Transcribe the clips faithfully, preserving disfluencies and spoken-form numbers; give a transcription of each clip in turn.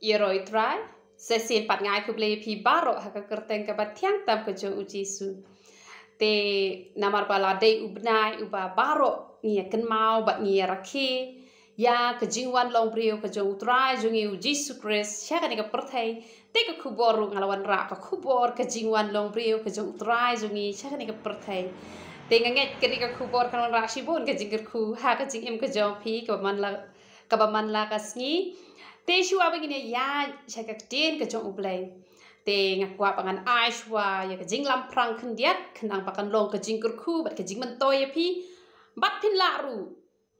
Ïaroh ïa u Trai, sa shisien pat nga ai khublei ïa phi baroh ha ka kyrteng kaba thiang tam ka jong u Jisu. Te namar ba la dei u bnai uba baroh ngi ïa kynmaw bad ngi ïa rakhe ïa ka jingwan long briew ka jong u Trai jong ngi u Jisu Khrist sha kane ka pyrthei. Te ka khubor ruh nga la wanrah ka khubor ka jingwan long briew ka jong u Trai jong ngi sha kane ka pyrthei. Te nga ngeit kane ka khubor kan wanrah shibun ka jingkyrkhu ha ka jingim ka jong phi kaba man la kaba man la ka sngi. Te shuwa ba ngin ïa ïaid sha ka ktien ka jong u Blei, te nga kwah ba ngan ai shuwa ïa ka jinglamphrang khyndiat khnang ba kan long ka jingkyrkhu bad ka jingmyntoi ïa phi. Bad phin lah ruh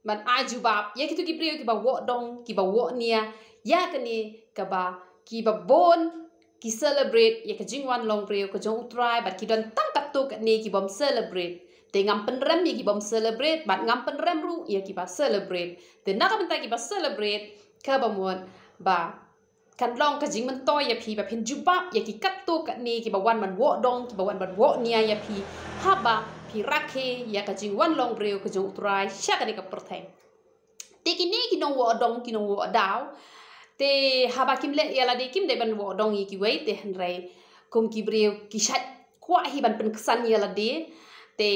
ban ai jubab ïa kito ki briew kiba woh dong kiba woh nia ïa kane kaba kiba bun ki celebrate ïa ka jingwan long briew ka jong u Trai bad ki don tang katto katne ki bym celebrate. Te ngam pynrem ïa ki bym celebrate bad ngam pynrem ruh ïa kiba celebrate. Te na ka bynta kiba celebrate, kaba mut ba kan long ka jingmyntoi ïa phi ba phin jubab ïa ki katto katne kiba wan ban woh dong kiba wan ban woh nia ïa phi haba phi rakhe ïa ka jingwan long briew ka jong u Trai sha kane ka pyrthei. Te kine ki nongwoh dong ki nongwoh daw, te haba kim leh ïa lade kim dei ban woh dong ïa kiwei, te hynrei kum ki briew ki shait kwah hi ban pynksan ïa lade. Te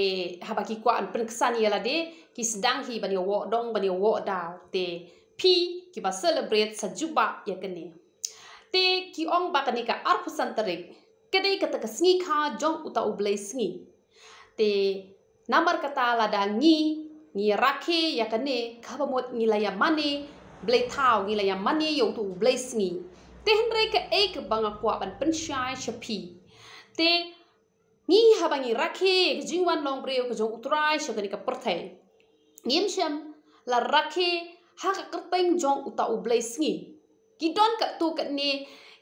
haba ki kwah ban pynksan ïa lade, ki sdang hi ban ïa woh dong ban ïa woh daw. Te phi kiba celebrate sa jubab ïa kane. Te ki ong ba kane ka arphew san tarik ka dei kata ka sngi kha jong uta u Blei sngi. Te namar kata lada ngi ngi rakhe ïa kane, kaba mut ngi la ïa mane blei thaw, ngi la ïa mane ïa uta u Blei sngi. Te hynrei kaei kaba nga kwah ban pynshai sha phi, te ngi haba ngi rakhe ka jingwan long briew ka jong u Trai sha kane ka pyrthei, ngim shym la rakhe ha ka kyrteng jong uta u Blei sngi. Ki don katto katne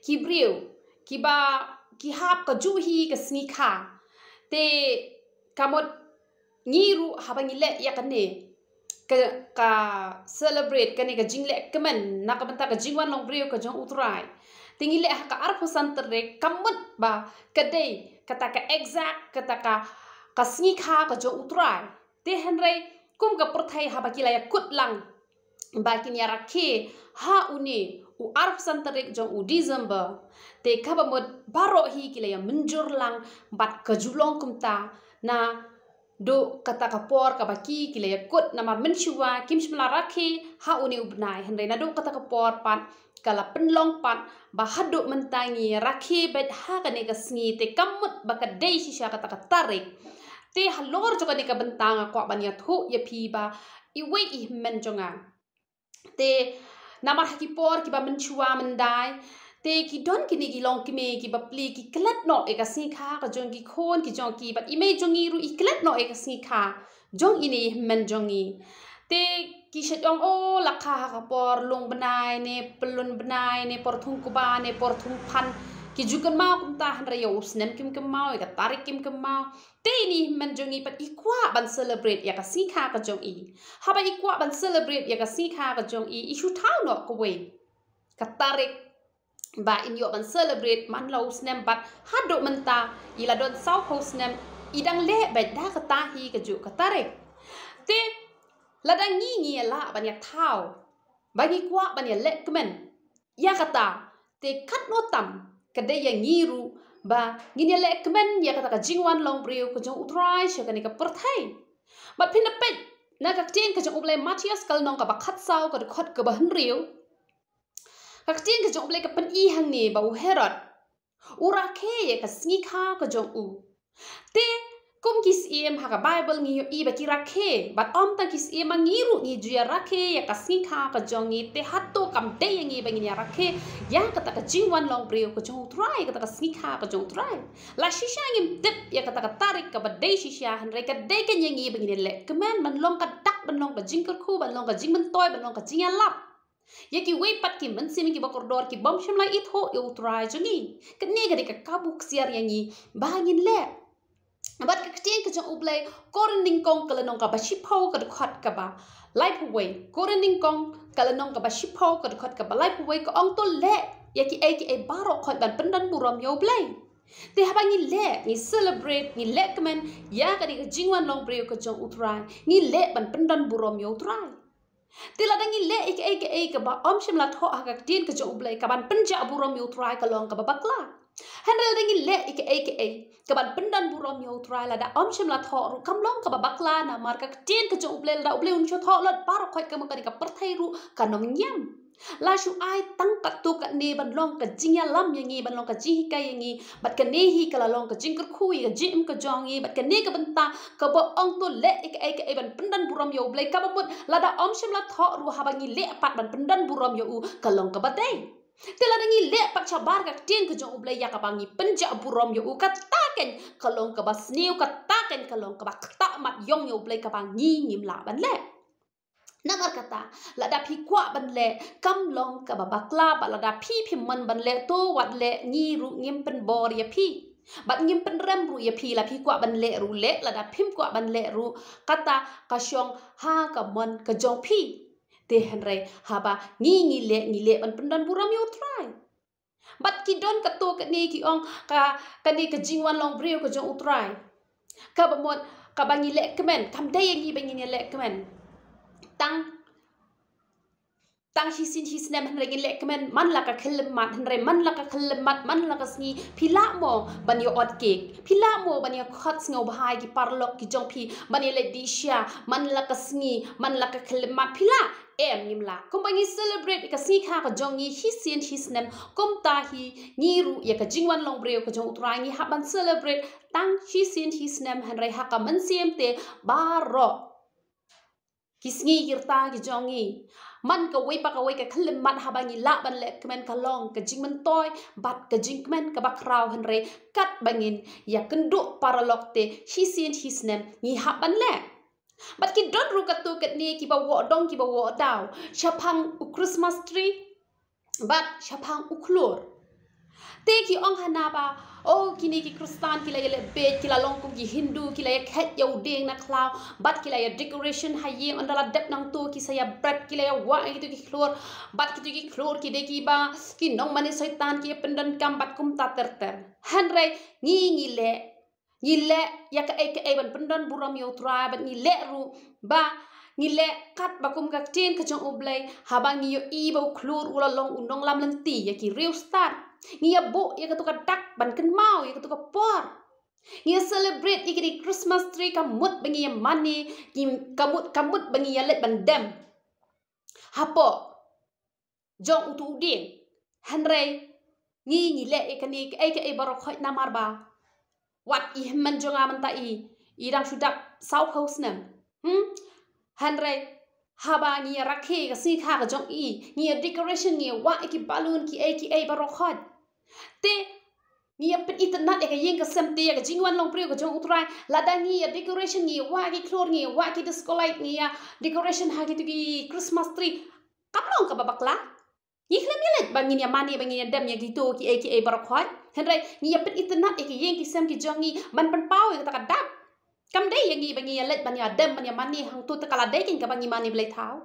ki briew kiba ki hap kajuh hi ka sngi kha. Te ka mut ngi ruh haba ngi leh ïa kane ka, ka celebrate kane ka jingleh kmen na ka bynta ka jingwan long briew ka jong u Trai, te ngi leh ha ka arphew san tarik, ka mut ba ka dei kata ka exact kata ka, ka sngi kha ka jong u Trai. Te hynrei kum ka pyrthei haba ki la ïa kut lang ba kin ïa rakhe ha une u arphew san tarik jong u December, te kaba mut baroh hi ki la ïa mynjur lang bad ka ju long kumta naduh kata ka por kaba ki ki la ïa kut. Namar mynshuwa kim shym la rakhe ha une u bnai, hynrei naduh kata ka por pat ka la pynlong pat ba haduh mynta ngi rakhe beit ha kane ka sngi. Te ka mut ba ka dei shisha kata ka tarik. Te halor jong kane ka bynta nga kwah ban ïathuh ïa phi ba iwei i hynmen jong nga, te namar ha ki por kiba mynshuwa myndai, te ki don kine ki longkmie kiba plie ki klet noh ïa ka sngi kha ka jong ki khun ki jong ki, bad i mei jong ngi ruh i klet noh ïa ka sngi kha jong ine i hynmen jong ngi. Te ki shait ong, o, la kha ha ka por lung bnai ne pyllun bnai ne por thung kba ne por thung phan, ki ju kynmaw kumta, hynrei ïa u snem kim kynmaw, ïa ka tarik kim kynmaw. Te ine i hynmen jong ngi pat i kwah ban celebrate ïa ka sngi kha ka jong i. Haba i kwah ban celebrate ïa ka sngi kha ka jong i, i shu thaw noh kawei ka tarik ba in ïoh ban celebrate man la u snem, bad haduh mynta i la don sawphew snem i dang leh beit da kata hi kajuh ka tarik. Te lada ngi ngi ïa lah ban ïa thaw ba ngi kwah ban ïa leh kmen ïa kata, te katno tam ka dei ïa ngi ruh ba ngin ïa leh kmen ïa kata ka jingwan long briew ka jong u Trai sha kane ka pyrthei. Bad phin da peit na ka ktien ka jong u Blei, Mathaios ka lynnong kaba khatsaw ka dkhot kaba hynriew. Ka ktien ka jong u Blei ka pyni hangne ba u Herod u rakhe ïa ka sngi kha ka jong u. Te kum ki syiem ha ka Baibl ngi ïohi ba ki rakhe, bad ym tang ki syiem, ma ngi ruh ngi ju ïa rakhe ïa ka sngi kha ka jong ngi. Te hato kam dei ïa ngi ba ngin ïa rakhe ïa kata ka jingwan long briew ka jong u Trai, kata ka sngi kha ka jong u Trai? La shisha ngim tip ïa kata ka tarik kaba dei shisha, hynrei ka dei kan ïa ngi ba ngin ïa leh kmen ban long ka dak, ban long ka jingkyrkhu, ban long ka jingmyntoi, ban long ka jingïalap ïa kiwei pat ki mynsiem kiba kordor ki bym shym la ithuh ïa u Trai jong ngi. Kane ka dei ka kabu ksiar ïa ngi ba ngin leh. Bad ka ktien ka jong u Blei, Korinth nyngkong ka lynnong kaba shiphew ka dkhot kaba laiphew wei. Korinth nyngkong ka lynnong kaba shiphew ka dkhot kaba laiphew wei ka ong, to leh ïa kiei kiei baroh khoit ban pyndon burom ïa u Blei. Te haba ngi leh, ngi celebrate, ngi leh kmen ïa kane ka jingwan long briew ka jong u Trai, ngi leh ban pyndon burom ïa u Trai. Te lada ngi leh ïa kaei kaei kaba ym shym la thoh ha ka ktien ka jong U Blei, kaban pynjah burom ïa U Trai, ka long kaba bakla. Hynrei lada ngi leh ïa kaei kaei kaban pyndon burom ïa U Trai, lada ym shym la thoh ruh kam long kaba bakla, namar ka ktien ka jong U Blei, lada U Blei un shu thoh lut baroh khoit ka mut kane ka pyrthei ruh kan ym ngiam. La shu ai tang katto katne ban long ka jingïalam ïa ngi, ban long ka jinghikai ïa ngi, bad kane hi ka la long ka jingkyrkhu ïa ka jingim ka jong ngi, bad kane ka bynta kaba ong to leh ïa kaei kaei ban pyndon burom ïa U Blei, kaba mut lada ym shym la thoh ruh, haba ngi leh pat ban pyndon burom ïa U, ka long kaba dei. Te lada ngi leh pat shabar ka ktien ka jong U Blei ïa kaba ngi pynjah burom ïa U, kata keiñ ka long kaba sniew, kata keiñ ka long kaba ktah mat ïong ïa U Blei, kaba ngi ngim lah ban leh. Namar kata, lada phi kwah ban leh, kam long kaba bakla, bad lada phi phim mon ban leh, to wat leh, ngi ruh ngim pynbor ïa phi. Bad ngim pynrem ruh ïa phi, la phi kwah ban leh ruh leh, lada phim kwah ban leh ruh, kata ka shong ha ka mon ka jong phi. Te hynrei haba ngi ngi leh, ngi leh ban pyndon burom ïa U Trai. Bad ki don katto katne ki ong ka, kane ka jingwan long briew ka jong U Trai, kaba mut kaba ngi leh kmen, kam dei ïa ngi ba ngin ïa leh kmen. Tang, tang shisien shisnem hynrei ngin leh kmen man la ka khyllipmat, hynrei man la ka khyllipmat, man la ka sngi, phi lah mo ban ïa ot cake, phi lah mo ban ïa khot sngewbha ïa ki paralok ki jong phi, ban ïa leit dih sha man la ka sngi, man la ka khyllipmat, phi lah? Em, ngim lah. Kumba ngi celebrate ïa ka sngi kha ka jong ngi shisien shisnem, kumta hi ngi ruh ïa ka jingwan long briew ka jong U Trai ngi hap ban celebrate tang shisien shisnem, hynrei ha ka mynsiem te baroh ki sngi ki rta ki jong ngi. Man kawei pa kawei ka khyllipmat haba ngi lah ban leh kmen, ka long ka jingmyntoi bad ka jingkmen kaba khraw, hynrei katba ngin ïa kynduh paralok te shisien shisnem ngi hap ban leh. Bad ki don ruh katto katne kiba woh dong kiba woh daw shaphang u Christmas tree bad shaphang u khlur. Te ki ong hana ba, oh, kine ki Khristan ki la ïa leh beit, ki la long kum ki Hindu, ki la ïa khet ïa u dieng na khlaw, bad ki la ïa decoration ha ïing, ynda la dep nangto ki sa ïa bret, ki la ïa wah ïa kito ki khlur, bad kito ki khlur ki dei kiba ki nongmane Soitan ki ïa pyndonkam bad kumta ter ter. Hynrei ngi ngi leh, ngi leh ïa kaei kaei ban pyndon burom ïa U Trai, bad ngi leh ruh ba ngi leh katba kum ka ktien ka jong U Blei, haba ngi ïohi ba u khlur u la long u nonglam lynti ïa ki riewstad. Ngi ïa buh ïa kato ka dak ban kynmaw ïa kato ka por. Ngi ïa celebrate ïa kine Christmas tree, ka mut ba ngi ïa mane, ngi, ka mut, ka mut ba ngi ïa leit ban dem hapoh jong uto u dieng. Hynrei ngi ngi leh ïa kane kaei kaei baroh khoit namar ba wat i hynmen jong nga mynta i, i dang shu dap sawphew snem. Hmm? Hynrei haba ngi ïa rakhe ka sngi kha ka jong i, ngi ïa decoration, ngi ïa wah ïa ki balloon, kiei kiei baroh khoit. Te ngi ïa pynitynnad ïa ka ïing ka sem te ïa ka jingwan long briew ka jong U Trai. Lada ngi ïa decoration, ngi ïa wah ki khlur, ngi ïa wah ki disco light, ngi ïa decoration ha kito ki Christmas tree, kam long kaba bakla? Ngi khlem ïa leit ba ngin ïa mane, ba ngin ïa dem ïa kito kiei kiei baroh khoit. Hynrei ngi ïa pynitynnad ïa ki ïing ki sem ki jong ngi ban pynpaw ïa kata ka dak. Kam dei ïa ngi ba ngin ïa leit ban ïa dem ban ïa mane hangto, te ka la dei keiñ kaba ngi mane blei thaw.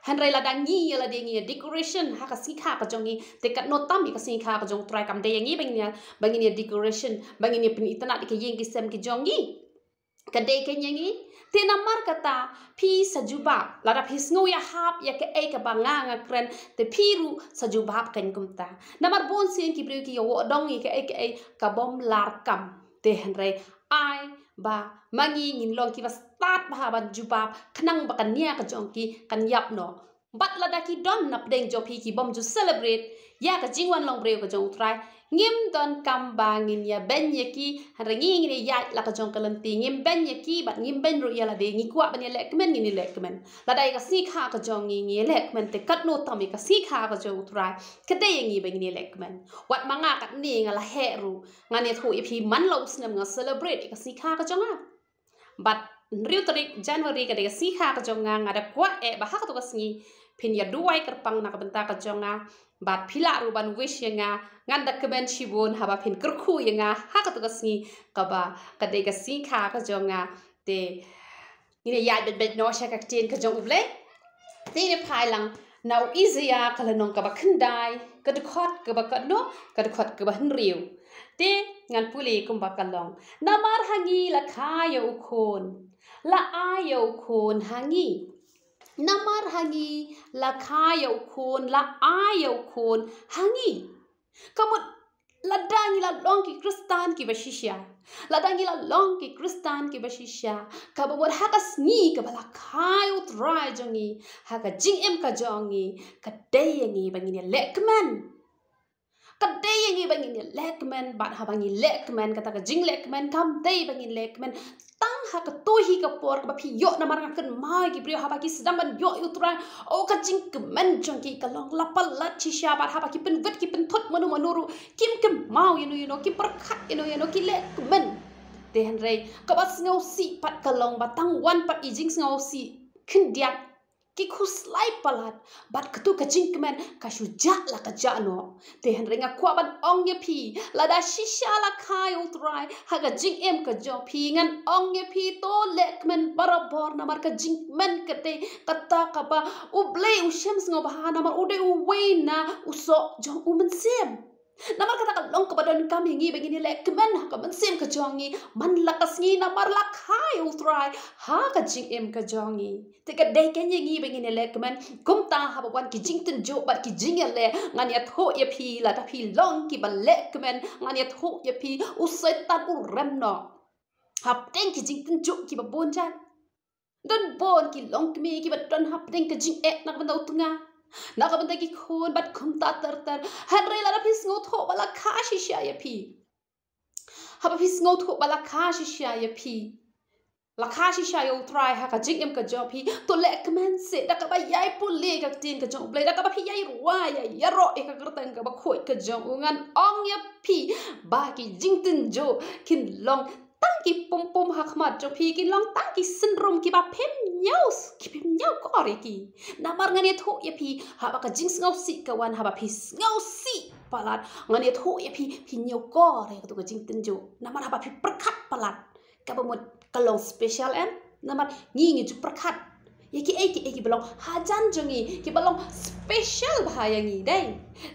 Hynrei lada ngi ïa lade ngi ïa decoration ha ka sngi kha ka jong ngi, te katno tam ïa ka sngi kha ka jong U Trai? Kam dei ïa ngi ba ngin ïa, ba ngin ïa decoration, ba ngin ïa pynitynnad ïa ki ïing ki sem ki jong ngi. Ka dei keiñ ïa ngi. Te namar kata phi sa jubab, lada phi sngew ïahap ïa kaei kaba nga nga kren, te phi ruh sa jubab keiñ kumta. Namar bun sien ki briew ki ïa woh dong ïa kaei kaei kabym larkam. Te hynrei ai ba ma ngi ngin long kiba stad bha ban jubab, khnang ba ka nia ka jong ki kan ïap noh. Bad lada ki don na pdeng jong phi kibym ju celebrate ïa ka jingwan long briew ka jong U Trai, ngim donkam ba ngin ïa beiñ ïa ki, hynrei ngi ngin ïa ïaid la ka jong ka lynti, ngim beiñ ïa ki bad ngim beiñ ruh ïa lade. Ngi kwah ban ïa leh kmen, ngin ïa leh kmen. Lada ïa ka sngi kha ka jong ngi ngi ïa leh kmen, te katno tam ïa ka sngi kha ka jong U Trai? Ka dei ïa ngi ba ngin ïa leh kmen. Wat ma nga katne nga la heh ruh, ngan ïathuh ïa phi, man la u snem nga celebrate ïa ka sngi kha ka jong nga. Bad hynriew tarik January ka dei ka sngi kha ka jong nga, nga da kwah eh ba ha kato ka sngi phin ïa duwai kyrpang na ka bynta ka jong nga. Bad phi lah ruh ban wish ïa nga, ngan da kmen shibun haba phin kyrkhu ïa nga ha kato ka sngi kaba ka dei ka sngi kha ka jong nga. Te ngin ïa ïaid beit beit noh sha ka ktien ka jong U Blei. Te ngin ïa phai lang na u Isaïah ka lynnong kaba khyndai, ka dkhot kaba katno, ka dkhot kaba hynriew. Te ngan pule kumba ka long. Namar ha ngi la kha ïa u khun, la ai ïa u khun ha ngi. Namar ha ngi la kha ïa u khun, la ai ïa u khun ha ngi. Ka mut lada ngi la long ki Khristan kiba shisha, lada ngi la long ki Khristan kiba shisha, kaba mut ha ka sngi kaba la kha ïa u Trai jong ngi ha ka jingim ka jong ngi, ka dei ïa ngi ba ngin ïalehkmen. Ka dei ïa ngi ba ngin ïalehkmen, bad haba ngi lehkmen, kata ka jinglehkmen kam dei ba ngin lehkmen tang ha kato hi ka por kaba phi ïoh. Namar ngan kynmaw ïa ki briew haba ki sdang ban ïoh ïa u Trai, o, ka jingkmen jong ki ka long la palat shisha, bad haba ki pynwit ki pynthut mano mano ruh kim kynmaw ïano ïano, kim pyrkhat ïano ïano, ki lehkmen. Te hynrei kaba sngewsih pat ka long ba tang wan pat i jingsngewsih khyndiat, ki khuslai palat, bad kato ka jingkmen ka shu jah la ka jah noh. Te hynrei nga kwah ban ong ïa phi, lada shisha la kha ïa u Trai ha ka jingim ka jong phi, ngan ong ïa phi, to lehkmen barabor, namar ka jingkmen ka dei kata kaba U Blei u shem sngewbha, namar u dei uwei na u soh jong u Mynsiem. Namar kata ka long kaba donkam ïa ngi ba ngin ïalehkmen ha ka mynsiem ka jong ngi, man la ka sngi, namar la kha ïa u Trai ha ka jingim ka jong ngi. Te ka dei kein ïa ngi ba ngin ïalehkmen. Kumta haba wan ki jingtynjuh bad ki jingïaleh, ngan ïathuh ïa phi, lada phi long kiba lehkmen, ngan ïathuh ïa phi, u Soitan u rem noh hapdeng ki jingtynjuh kiba bun jait. Don bun ki longkmie kiba don hapdeng ka jingeh na ka bynta u tnga, na ka bynta ki khun bad kumta ter ter. Hynrei lada phi sngewthuh ba la kha shisha ïa phi, haba phi sngewthuh ba la kha shisha ïa phi, la kha shisha ïa u Trai ha ka jingim ka jong phi, to lehkmen seh da kaba ïai pule ka ktien ka jong U Blei, da kaba phi ïai rwai, ïai ïaroh ïa ka kyrteng kaba khuid ka jong u. Ngan ong ïa phi ba ki jingtynjuh kin long tang ki pum pum ha khmat jong phi, kin long tang ki syndrome kiba phim ñiew, ki phim ñiew kor ïa ki. Namar ngan ïathuh ïa phi, haba ka jingsngewsih ka wan, haba phi sngewsih palat, ngan ïathuh ïa phi, phi ñiew kor ïa kato ka jingtynjuh. Namar haba phi pyrkhat palat, kaba mut ka long special, em? Namar ngi ngi ju pyrkhat ïa kiei kiei kiba long hajan jong ngi, kiba long special bha ïa ngi, dei.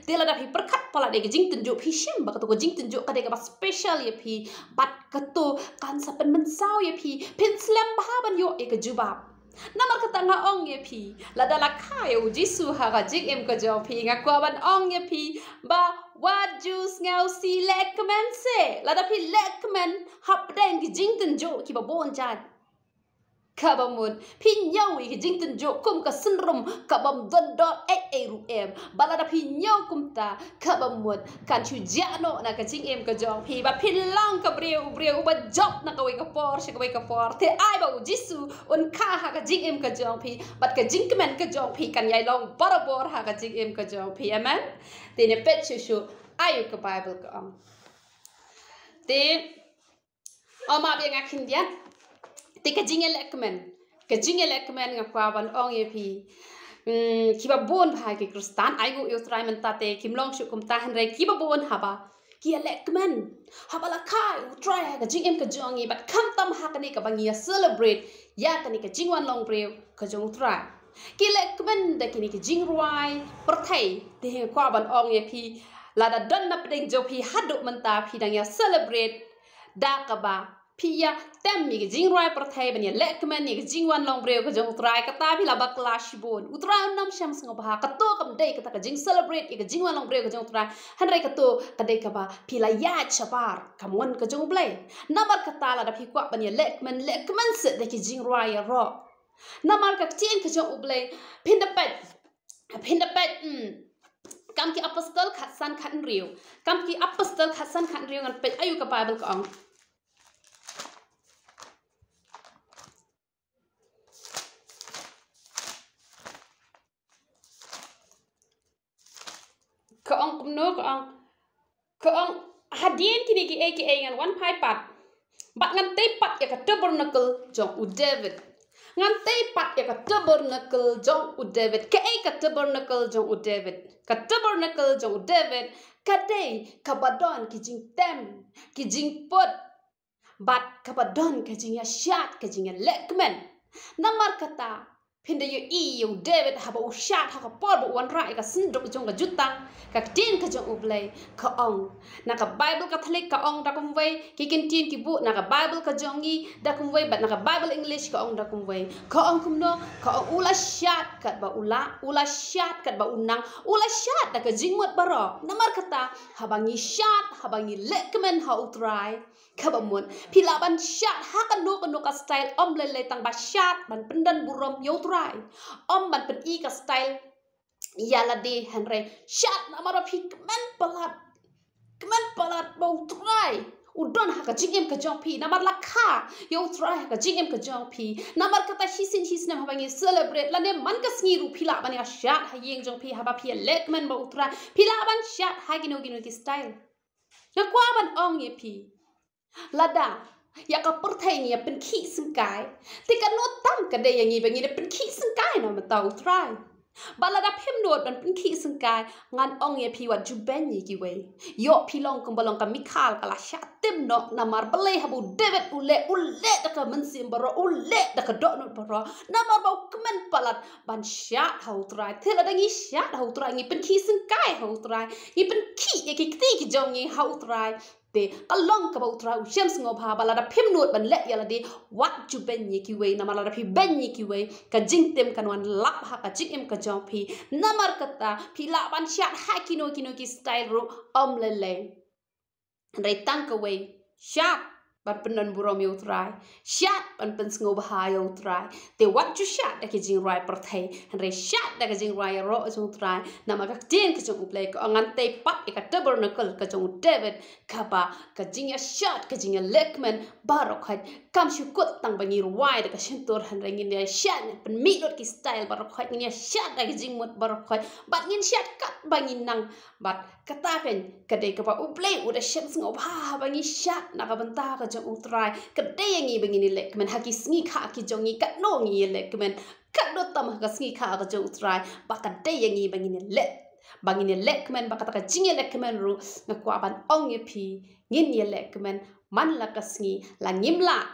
Te lada phi pyrkhat palat ïa ka jingtynjuh, phi shem ba kato ka jingtynjuh ka dei kaba special ïa phi, bad kato kan sa pynmynsaw ïa phi, phin slem bha ban ïoh ïa ka jubab. Namar kata nga ong ïa phi, lada la kha ïa u Jisu ha ka jingim ka jong phi, nga kwah ban ong ïa phi ba wat ju sngewsih, lehkmen seh. Lada phi lehkmen hapdeng ki jingtynjuh kiba bun jait, kaba mut phi ñiew ïa ki jingtynjuh kum ka syndrome kabym don dor ei ei ruh, em? Ba lada phi ñiew kumta, kaba mut kan shu jah noh na ka jingim ka jong phi, ba phin long ka briew, u briew uba jop na kawei ka por sha kawei ka por. Te ai ba u Jisu un kha ha ka jingim ka jong phi, bad ka jingkmen ka jong phi kan ïai long barabor ha ka jingim ka jong phi. Amen. Te ne peit shuh shuh aïu ka Baibl ka ong. Te ym map ïa nga khyndiat. Te ka jingïalehkmen, ka jingïalehkmen nga kwah ban ong ïa phi, mm, kiba bun bha ki Khristan, ai nguh ïa u Trai mynta te kim long shuh kumta, hynrei kiba bun haba ki ïalehkmen, haba la kha ïa u Trai ha ka jingim ka jong ngi, bad khamtam ha kane kaba ngi ïa celebrate ïa kane ka jingwan long briew ka jong u Trai, ki lehkmen da kine ki jingrwai pyrthei. Te nga kwah ban ong ïa phi, lada don na pdeng jong phi haduh mynta phi dang ïa celebrate da kaba phi ïa tem ïa ki jingrwai pyrthei ban ïalehkmen ïa ki jingwan long briew ka jong u Trai, kata phi la bakla shibun. U Trai un ym shem sngewbha. Kato kam dei kata ka jing celebrate ïa ki jingwan long briew ka jong u Trai, hynrei kato ka dei kaba phi la ïaid shabar ka mon ka jong u Blei. Namar kata lada phi kwah ban ïalehkmen, lehkmen seh da ki jingrwai ïaroh. Namar ka ktien ka jong u Blei, phin da peit, phin da peit, mm, Kam ki Apostol khatsan khathynriew. Kam ki Apostol khatsan khathynriew, ngan peit aïu ka Baibl ka ong. Ka ong kumno, ka ong, ka ong, hadien kine kiei kiei ngan wan phai pat, bad ngan tei pat ïa ka tabernacle jong u David. Ngan tei pat ïa ka tabernacle jong u David. Kaei ka tabernacle jong u David? Ka tabernacle jong u David ka dei kaba don ki jingtem, ki jingput, bad kaba don ka jingïashad, ka jingïalehkmen. Namar kata, Phin da ïohi ïa u David haba u shad ha ka por ba u wanrah ïa ka synduk jong ka jutang, ka ktien ka jong U Blei ka ong. Na ka Baibl Katholik ka ong da kumwei, ki kyntien ki buh na ka Baibl ka jong ngi da kumwei, bad na ka Baibl English ka ong da kumwei. Ka ong kumno, ka ong u la shad katba u lah, u la shad katba u nang, u la shad da ka jingmut baroh. Namar kata, haba ngi shad, haba ngi leh kmen ha U Trai, kaba mut, phi lah ban shad ha kano kano ka style, ym lei lei tang ba shad ban pyndon burom ïa U Trai. Ym ban pyni ka style ïa lade, hynrei shad namar ba phi kmen palat, kmen palat ba U Trai u don ha ka jingim ka jong phi, namar la kha ïa U Trai ha ka jingim ka jong phi. Namar kata shisien shisnem haba ngi celebrate, lane man ka sngi ruh phi lah ban ïa shad ha ïing jong phi haba phi ïa leh kmen bad U Trai. Phi lah ban shad ha kino kino ki style. Nga kwah ban ong ïa phi, lada ïa ka pyrthei ngi ïa pynkhih syngkai, te kano tam ka dei ïa ngi ba ngin ïa pynkhih syngkai na bynta U Trai? Ba lada phim nud ban pynkhih syngkai, ngan ong ïa phi, wat ju beiñ ïa kiwei. Ïoh phi long kumba long ka Mikhal, ka la shah tim noh, namar balei haba u David u leh, u leh da ka mynsiem baroh, u leh da ka dohnud baroh, namar ba u kmen palat ban shad ha U Trai. Te lada ngi shad ha U Trai, ngi pynkhih syngkai ha U Trai, ngi pynkhih ïa ki kti ki jong ngi ha U Trai, te ka long kaba U Trai u shem sngewbha. Ba lada phim nud ban leh ïa lade, wat ju beiñ ïa kiwei, namar lada phi beiñ ïa kiwei, ka jingtim kan wan lap ha ka jingim ka jong phi. Namar kata, phi lah ban shad ha kino kino ki style ruh, ym lei lei. Hynrei tang kawei, shad ban pyndon burom ïa U Trai, shad ban pynsngewbha ïa U Trai. Te wat ju shad da ki jingrwai pyrthei, hynrei shad da ki jingrwai ïaroh jong U Trai. Namar ka ktien ka jong U Blei ka ong, ngan tei pat ïa ka tabernacle ka jong u David, kaba ka jingïashad, ka jingïaleh kmen baroh khoit kam shu kut tang ba ngi rwai da ka shyntur, hynrei ngin ïashad, ngin pynmih lut ki style baroh khoit, ngin ïashad da ki jingmut baroh khoit, bad ngin shad katba ngi nang. Bad kata keiñ ka dei kaba U Blei u da shem sngewbha haba ngi shad na ka bynta ka jong U Trai. Ka dei ïa ngi ba ngin ïaleh kmen ha ki sngi kha ki jong ngi, katno ngi ïaleh kmen, katno tam ha ka sngi kha ka jong U Trai. Ba ka dei ïa ngi ba ngin ïaleh, ba ngin ïaleh kmen, ba kata ka jingïaleh kmen ruh nga kwah ban ong ïa phi, ngin ïaleh kmen man la ka sngi. La ngim lah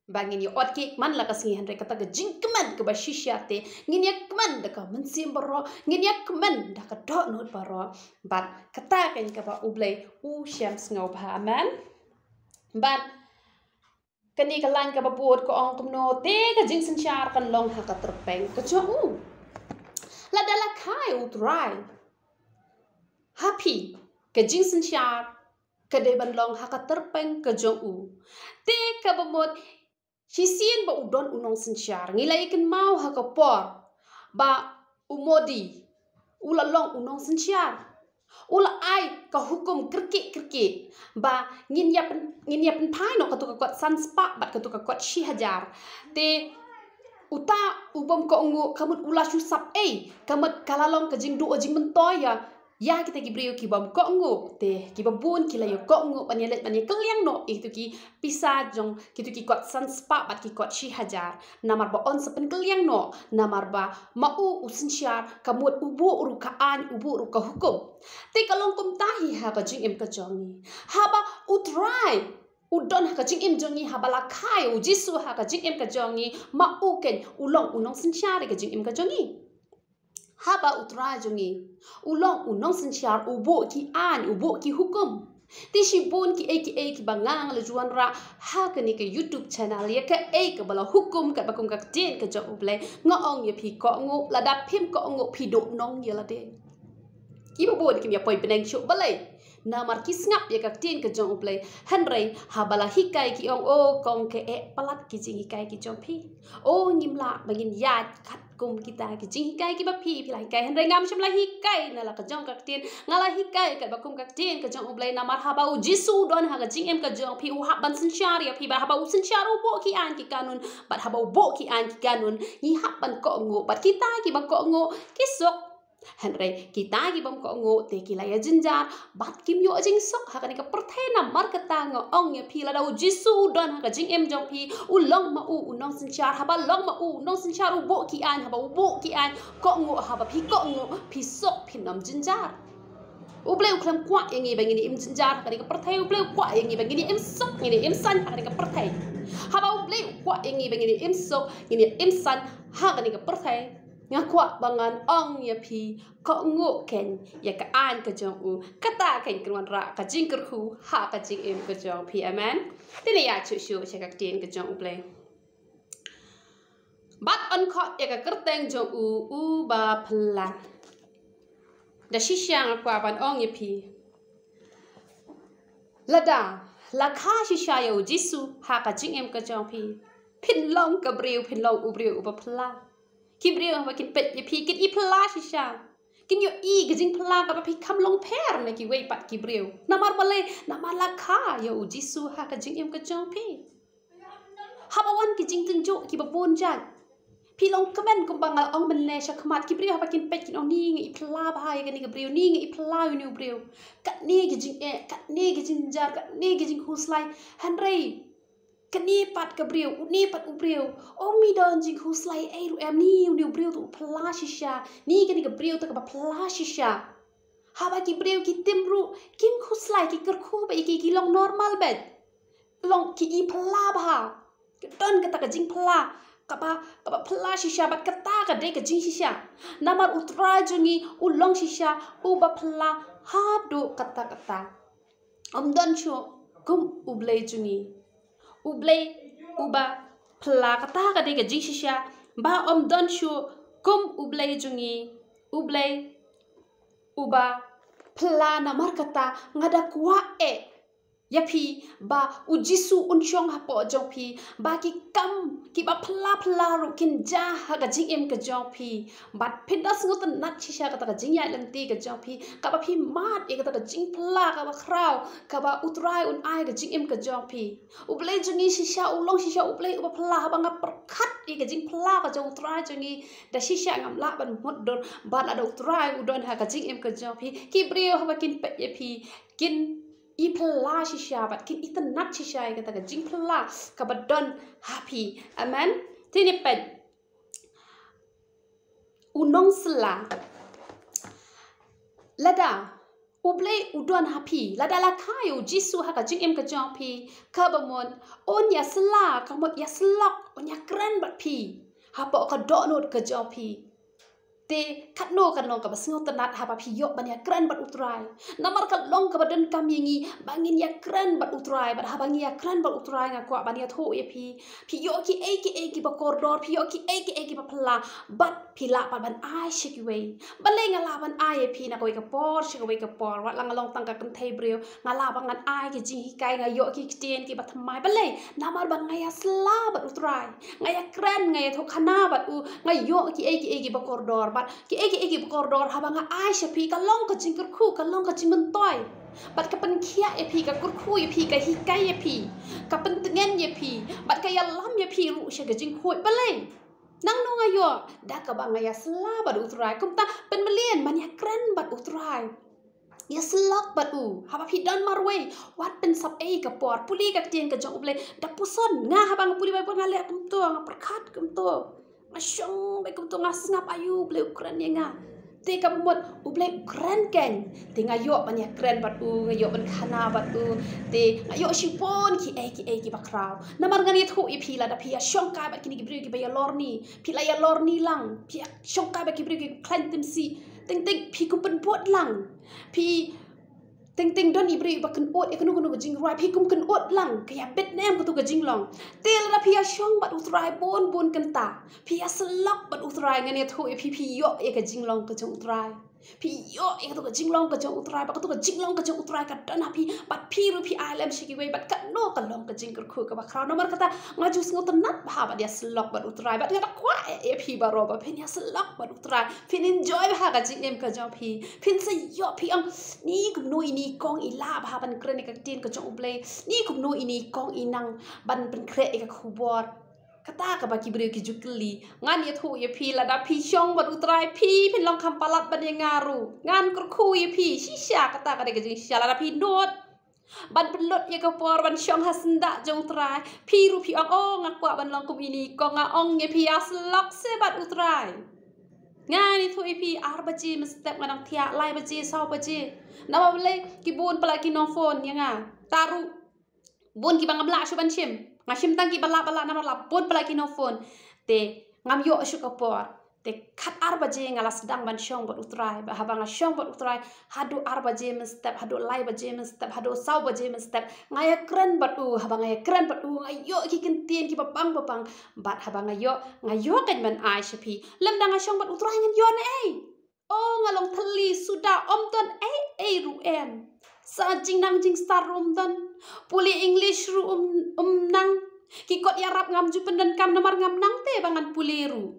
ba ngin ïa ot kiei man la ka sngi, hynrei kata ka jingkmen kaba shisha te ngin ïa kmen da ka mynsiem baroh, ngin ïa kmen da ka dohnud baroh. Bad kata keiñ kaba U Blei u shem sngewbha. Amen. Bad kane ka lain kaba bud ka ong kumno, te ka jingsynshar kan long ha ka tyrpeng ka jong u. Lada la kha ïa U Trai ha phi, ka jingsynshar ka dei ban long ha ka tyrpeng ka jong u. Te kaba mut, shisien ba u don u nongsynshar, ngi la ïa kynmaw ha ka por ba u Modi u la long u nongsynshar. U la ai ka hukum kyrkieh kyrkieh ba ngin ïa pyn-, ngin ïa pynphai noh katu ka kot san spah bad katu ka kot shi hajar. Te uta u bym kohnguh, ka mut u la shu sap ei, ka mut ka la long ka jingduh jingmyntoi ïa, ïa kita ki briew ki bym kohnguh. Te kiba bun ki la ïa kohnguh ban ïa leit ban ïa kylliang noh ïa kitu ki pisa jong kitu ki kot san spah bad ki kot shi hajar. Namar ba yn sa pynkylliang noh, namar ba ma u u synshar, ka mut u buh ruh ka aiñ, u buh ruh ka hukum. Te ka long kumta hi ha ka jingim ka jong ngi. Haba U Trai u don ha ka jingim jong ngi, haba la kha ïa u Jisu ha ka jingim ka jong ngi, ma u keiñ u long u nongsynshar ïa ka jingim ka jong ngi. Haba U Trai jong ngi u long u nongsynshar, u buh ki aiñ, u buh ki hukum. Te shibun kiei kiei kiba nga nga la ju wanrah ha kane ka YouTube channel, ïa kaei kaba la hukum katba kum ka ktien ka jong U Blei, nga ong ïa phi, kohnguh, lada phim kohnguh phi duh nong ïa lade. Kiba bun kim ïa poi bneng shuh balei? Namar ki sngap ïa ka ktien ka jong U Blei. Hynrei haba la hikai ki ong, o kong, ka eh palat ki jinghikai ki jong phi. O ngim lah ba ngin ïaid katkum kita ki jinghikai kiba phi, phi la hikai. Hynrei ngam shym la hikai na la ka jong ka ktien. Nga la hikai katba kum ka ktien ka jong U Blei, namar haba u Jisu u don ha ka jingim ka jong phi, u hap ban synshar ïa phi, bad haba u synshar u buh ki aiñ ki kanun, bad haba u buh ki aiñ ki kanun ngi hap ban kohnguh, bad kita kiba kohnguh ki suk. Hynrei kita ki bym kohnguh te ki la ïa jynjar bad kim ïoh jingsuk ha kane ka pyrthei. Namar kata nga ong ïa phi, lada u Jisu u don ha ka jingim jong phi, u long ma u u nongsynshar. Haba long ma u u nongsynshar, u buh ki aiñ, haba u buh ki aiñ, kohnguh, haba phi kohnguh phi suk, phin ym jynjar. U Blei u khlem kwah ïa ngi ba ngin ïa im jynjar ha kane ka pyrthei. U Blei u kwah ïa ngi ba ngin ïa im suk, ngin ïa im saiñ ha kane ka pyrthei. Haba U Blei u kwah ïa ngi ba ngin ïa im suk, ngin ïa im saiñ ha kane ka pyrthei, nga kwah ba ngan ong ïa phi, kohnguh keiñ ïa ka aiñ ka jong u. Kata keiñ kan wanrah ka jingkyrkhu ha ka jingim ka jong phi. Amen. Te ngin ïa shu shu sha ka ktien ka jong U Blei. Bad yn khot ïa ka kyrteng jong u, Uba Phylla. Da shisha nga kwah ban ong ïa phi, lada la kha shisha ïa U Jisu ha ka jingim ka jong phi, phin long ka briew, phin long u briew uba phylla. Ki briew haba kin peit ïa phi kin i phylla shisha. Kin ïohi ka jingphylla kaba phi kham long pher na kiwei pat ki briew. Namar balei? Namar la kha ïa U Jisu ha ka jingim ka jong phi. Haba wan ki jingtynjuh kiba bun jait, phi long kmen kumba nga ong mynne sha khmat, ki briew haba kin peit kin ong, ni nga i phylla bha ïa kane ka briew, ni nga i phylla ïa une u briew. Katne ki jingeh, katne ki jingjynjar, katne ki jingkhuslai. Hynrei kane pat ka briew, une pat u briew, um don jingkhuslai ei ruh em, ni une u briew te u phylla shisha, ni kane ka briew te kaba phylla shisha. Haba ki briew ki tim ruh kim khuslai, ki kyrkhu ba ïa ki, ki long normal beit. Long ki i phylla bha. Ki don kata ka jingphylla kaba, kaba phylla shisha, bad kata ka dei ka jingshisha. Namar U Trai jong ngi u long shisha uba phylla haduh katta katta. Um don shuh kum U Blei jong ngi. U Blei uba phylla, kata ka dei ka jingshisha. Ba um don shuh kum U Blei jong ngi. U Blei uba phylla. Namar kata nga da kwah eh ïa phi ba U Jisu un shong hapoh jong phi, ba ki kam kiba phylla phylla ruh kin jia ha ka jingim ka jong phi. Bad phin da sngewtynnat shisha kata ka jingïaid lynti ka jong phi, kaba phi mad ïa kata ka jingphylla kaba khraw kaba U Trai un ai ka jingim ka jong phi. U Blei jong ngi shisha u long shisha U Blei uba phylla. Haba nga pyrkhat ïa ka jingphylla ka jong U Trai jong ngi, da shisha ngam lah ban mutdur. Bad lada U Trai u don ha ka jingim ka jong phi, ki briew haba kin peit ïa phi kin i phylla shisha bad kin itynnat shisha ïa kata ka jingphylla kaba don ha phi. Amen. Te ngin peit u nongsylla. Lada U Blei u don ha phi, lada la kha ïa U Jisu ha ka jingim ka jong phi, kaba mut un ïasylla, kaba mut ïasyllok, un ïakren bad phi hapoh ka dohnud ka jong phi. Te katno kan long kaba sngewtynnat haba phi ïoh ban ïakren bad U Trai. Namar ka long kaba donkam ïa ngi ba ngin ïakren bad U Trai, bad haba ngi ïakren bad U Trai, nga kwah ban ïathuh ïa phi, phi ïoh kiei kiei kiba kordor, phi ïoh kiei kiei kiba phylla, bad phi lah pat ban ai sha kiwei. Balei nga lah ban ai ïa phi na kawei ka por sha kawei ka por? Wat la nga long tang ka kynthei briew, nga lah ba ngan ai ki jinghikai, nga ïoh ki ktien kiba thymmai. Balei? Namar ba nga ïasylla bad U Trai. Nga ïakren, nga ïathuhkhana bad u, nga ïoh kiei kiei kiba kordor. Bad kiei kiei kiba kordor haba nga ai sha phi, ka long ka jingkyrkhu, ka long ka jingmyntoi. Bad ka pynkhiah ïa phi, ka kyrkhu ïa phi, ka hikai ïa phi, ka pyntngen ïa phi, bad ka ïalam ïa phi ruh sha ka jingkhuid. Balei? Nangno nga ïoh? Da kaba nga ïasylla bad U Trai. Kumta pynmlien ban ïakren bad U Trai. Ïasyllok bad u. Haba phi don marwei, wat pynsap ei ka por, pule ka ktien ka jong U Blei. Da puson, nga haba nga pule Baibl nga leh kumto, nga pyrkhat kumto, nga shong beit kumto, nga sngap, aïu, U Blei u kren ïa nga. Te kaba mut U Blei u kren keiñ. Te nga ïoh ban ïakren bad u, nga ïoh ban khana bad u. Te nga ïoh shibun kiei kiei kiba khraw. Namar ngan ïathuh ïa phi, lada phi ïashongkai bad kine ki briew kiba ïalorni, phi la ïalorni lang, phi ïashongkai bad ki briew kiba khlaiñ timsih, teng teng phi kum pynbud lang. Phi teng teng don i briew iba kynud ïa kano kano ka jingrwai, phi kum kynud lang, ka ïabit ne em katu ka jinglong. Te lada phi ïashong bad U Trai bun bun kynta, phi ïasyllok bad U Trai, ngan ïathuh ïa phi, phi ïoh ïa ka jinglong ka jong U Trai. Phi ïoh ïa katu ka jinglong ka jong U Trai, bad katu ka jinglong ka jong U Trai ka don ha phi, bad phi ruh phi ai lem sha kiwei, bad kano ka long ka jingkyrkhu kaba khraw. Namar kata nga ju sngewtynnat bha bad ïasyllok bad U Trai, bad nga da kwah eh ïa phi baroh ba phin ïasyllok bad U Trai, phin enjoy bha ka jingim ka jong phi. Phin sa ïoh, phi ong, ni kumno ine i kong i lah bha ban kren ïa ka ktien ka jong U Blei, ni kumno ine i kong i nang ban pynkhreh ïa ka khubor. Kata kaba ki briew ki ju kylli. Ngan ïathuh ïa phi, lada phi shong bad U Trai, phi phin long kham palat ban ïa nga ruh. Ngan kyrkhu ïa phi shisha, kata ka dei ka jingshisha. Lada phi nud ban pynlut ïa ka por ban shong ha syndah jong U Trai, phi ruh phi ong, oh, nga kwah ban long kum ine i kong. Nga ong ïa phi, ïasyllok se bad U Trai. Nga ni thu ipi ar baje mynstep nga dang thiah lai baje saw baje. Namar balei ki bun palat ki nongphone ïa nga. Taru bun kiba ngam lah shuh ban shim. Nga shim tang kiba lah ba lah namar la bun palat ki nongphone. Te ngam ïoh shuh ka por. Te khat ar baje nga la sdang ban shong bad u Trai. Ba haba nga shong bad u Trai haduh ar baje mynstep, haduh lai baje mynstep, haduh saw baje mynstep. Nga ïakren bad u, haba nga ïakren bad u nga ïoh ki kyntien kiba bang ba bang. Bad haba nga ïoh, nga ïoh kan ban ai sha phi. Lymda nga shong bad u Trai ngan ïoh ne ei. O nga long thylli suda, ym don ei ei ruh em. Sa jingnang jingstad ruh ym don. Pule English ruh ym, ym nang. Ki kot ïarap ngam ju pyndonkam namar ngam nang te ba ngan pule ruh.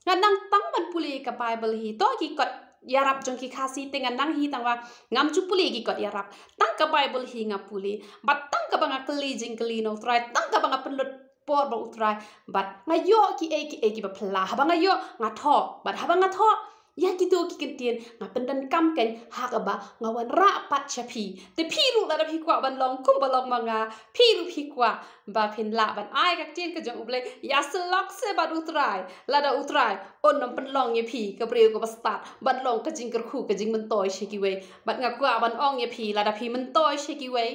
Nga nang tang ban pule ka Bible hi, to ki kot ïarap jong ki Khasi te nga nang hi tang ba ngam ju pule ki kot ïarap. Tang ka Bible hi nga pule. Bad tang kaba nga kylli jingkylli na u Trai, tang kaba nga pynlut por bad u Trai. Bad nga ïoh kiei kiei kiba phylla. Haba nga ïoh nga thoh. Bad haba nga thoh ïa kito ki kyntien nga pyndonkam kan ha kaba nga wanrah pat sha phi. Te phi ruh lada phi kwah ban long kumba long ma nga, phi ruh phi kwah ba phin lah ban ai ka ktien ka jong u Blei. Ïa syllok se bad u Trai. Lada u Trai un ym pynlong ïa phi ka briew kaba stad ban long ka jingkyrkhu ka jingmyntoi sha kiwei. Bad nga kwah ban ong ïa phi lada phi myntoi sha kiwei,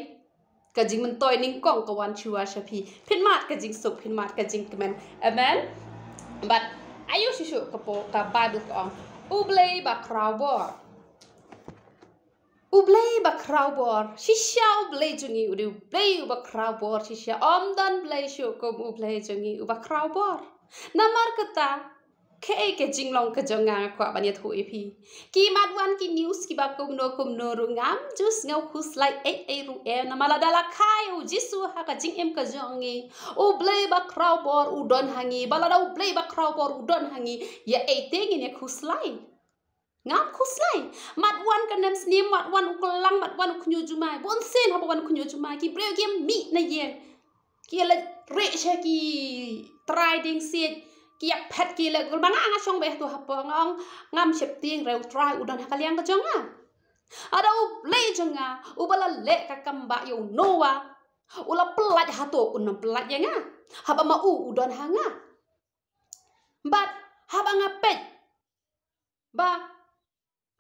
ka jingmyntoi nyngkong ka wan shuwa sha phi. Phin mad ka jingsuk, phin mad ka jingkmen. Amen. Bad ayu shisha ka po, ka Bible ka ong, u Blei ba khraw bor. U Blei ba khraw bor. Shisha u Blei jong ngi u dei u Blei uba khraw bor. Shisha ym don Blei shuh kum u Blei jong ngi uba khraw bor. Namar kata, kaei ka jinglong ka jong nga nga kwah ban ïathuh ïa phi. Ki mat wan ki news kiba kumno kumno ruh ngam ju sngew khuslai ei ei ruh em. Namar lada la kha ïa u Jisu ha ka jingim ka jong ngi, u Blei ba khraw bor u don ha ngi. Ba lada u Blei ba khraw bor u don ha ngi, ïa ei te ngin ïa khuslai? Ngam khuslai. Mat wan ka nemsniew, mat wan u klang, mat wan u khñiuh jumai. Bun sien haba wan u khñiuh jumai ki briew ki mih na ïing. Ki la rieh sha ki trai dieng siej. Ki ïa phet ki la gul ma nga, nga shong beit hato hapoh, nga ong ngam sheptieng re, u Trai u don ha ka liang ka jong nga. Lada u Blei jong nga uba la leh ka kam ba ïa u Noah u la pyllait, hato un ym pyllait ïa nga haba ma u u don ha nga? Bad haba nga peit ba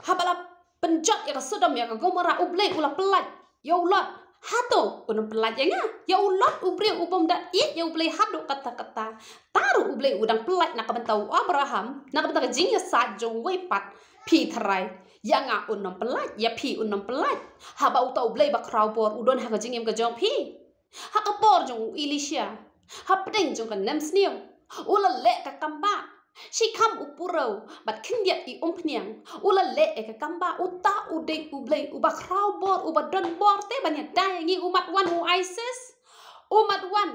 haba la pynjot ïa ka Sodom ïa ka Gomorrah u Blei u la pyllait ïa u Lot, hato un ym pyllait ïa nga? Ïa u Lot u briew u bym da ïeit ïa u Blei haduh katta katta. Tang ruh u Blei u dang pyllait na ka bynta u Abraham, na ka bynta ka jingïasaid jong uwei pat. Phi tharai ïa nga un ym pyllait, ïa phi un ym pyllait? Haba uta u Blei ba khraw bor u don ha ka jingim ka jong phi. Ha ka por jong u Elisha, hapdeng jong ka nemsniew, u la leh ka kam ba shi kham u purew bad khyndiat i umphniang. U la leh ïa ka kam ba uta u dei u Blei uba khraw bor, uba don bor te ban ïada ïa ngi. U mat wan u ISIS, u mat wan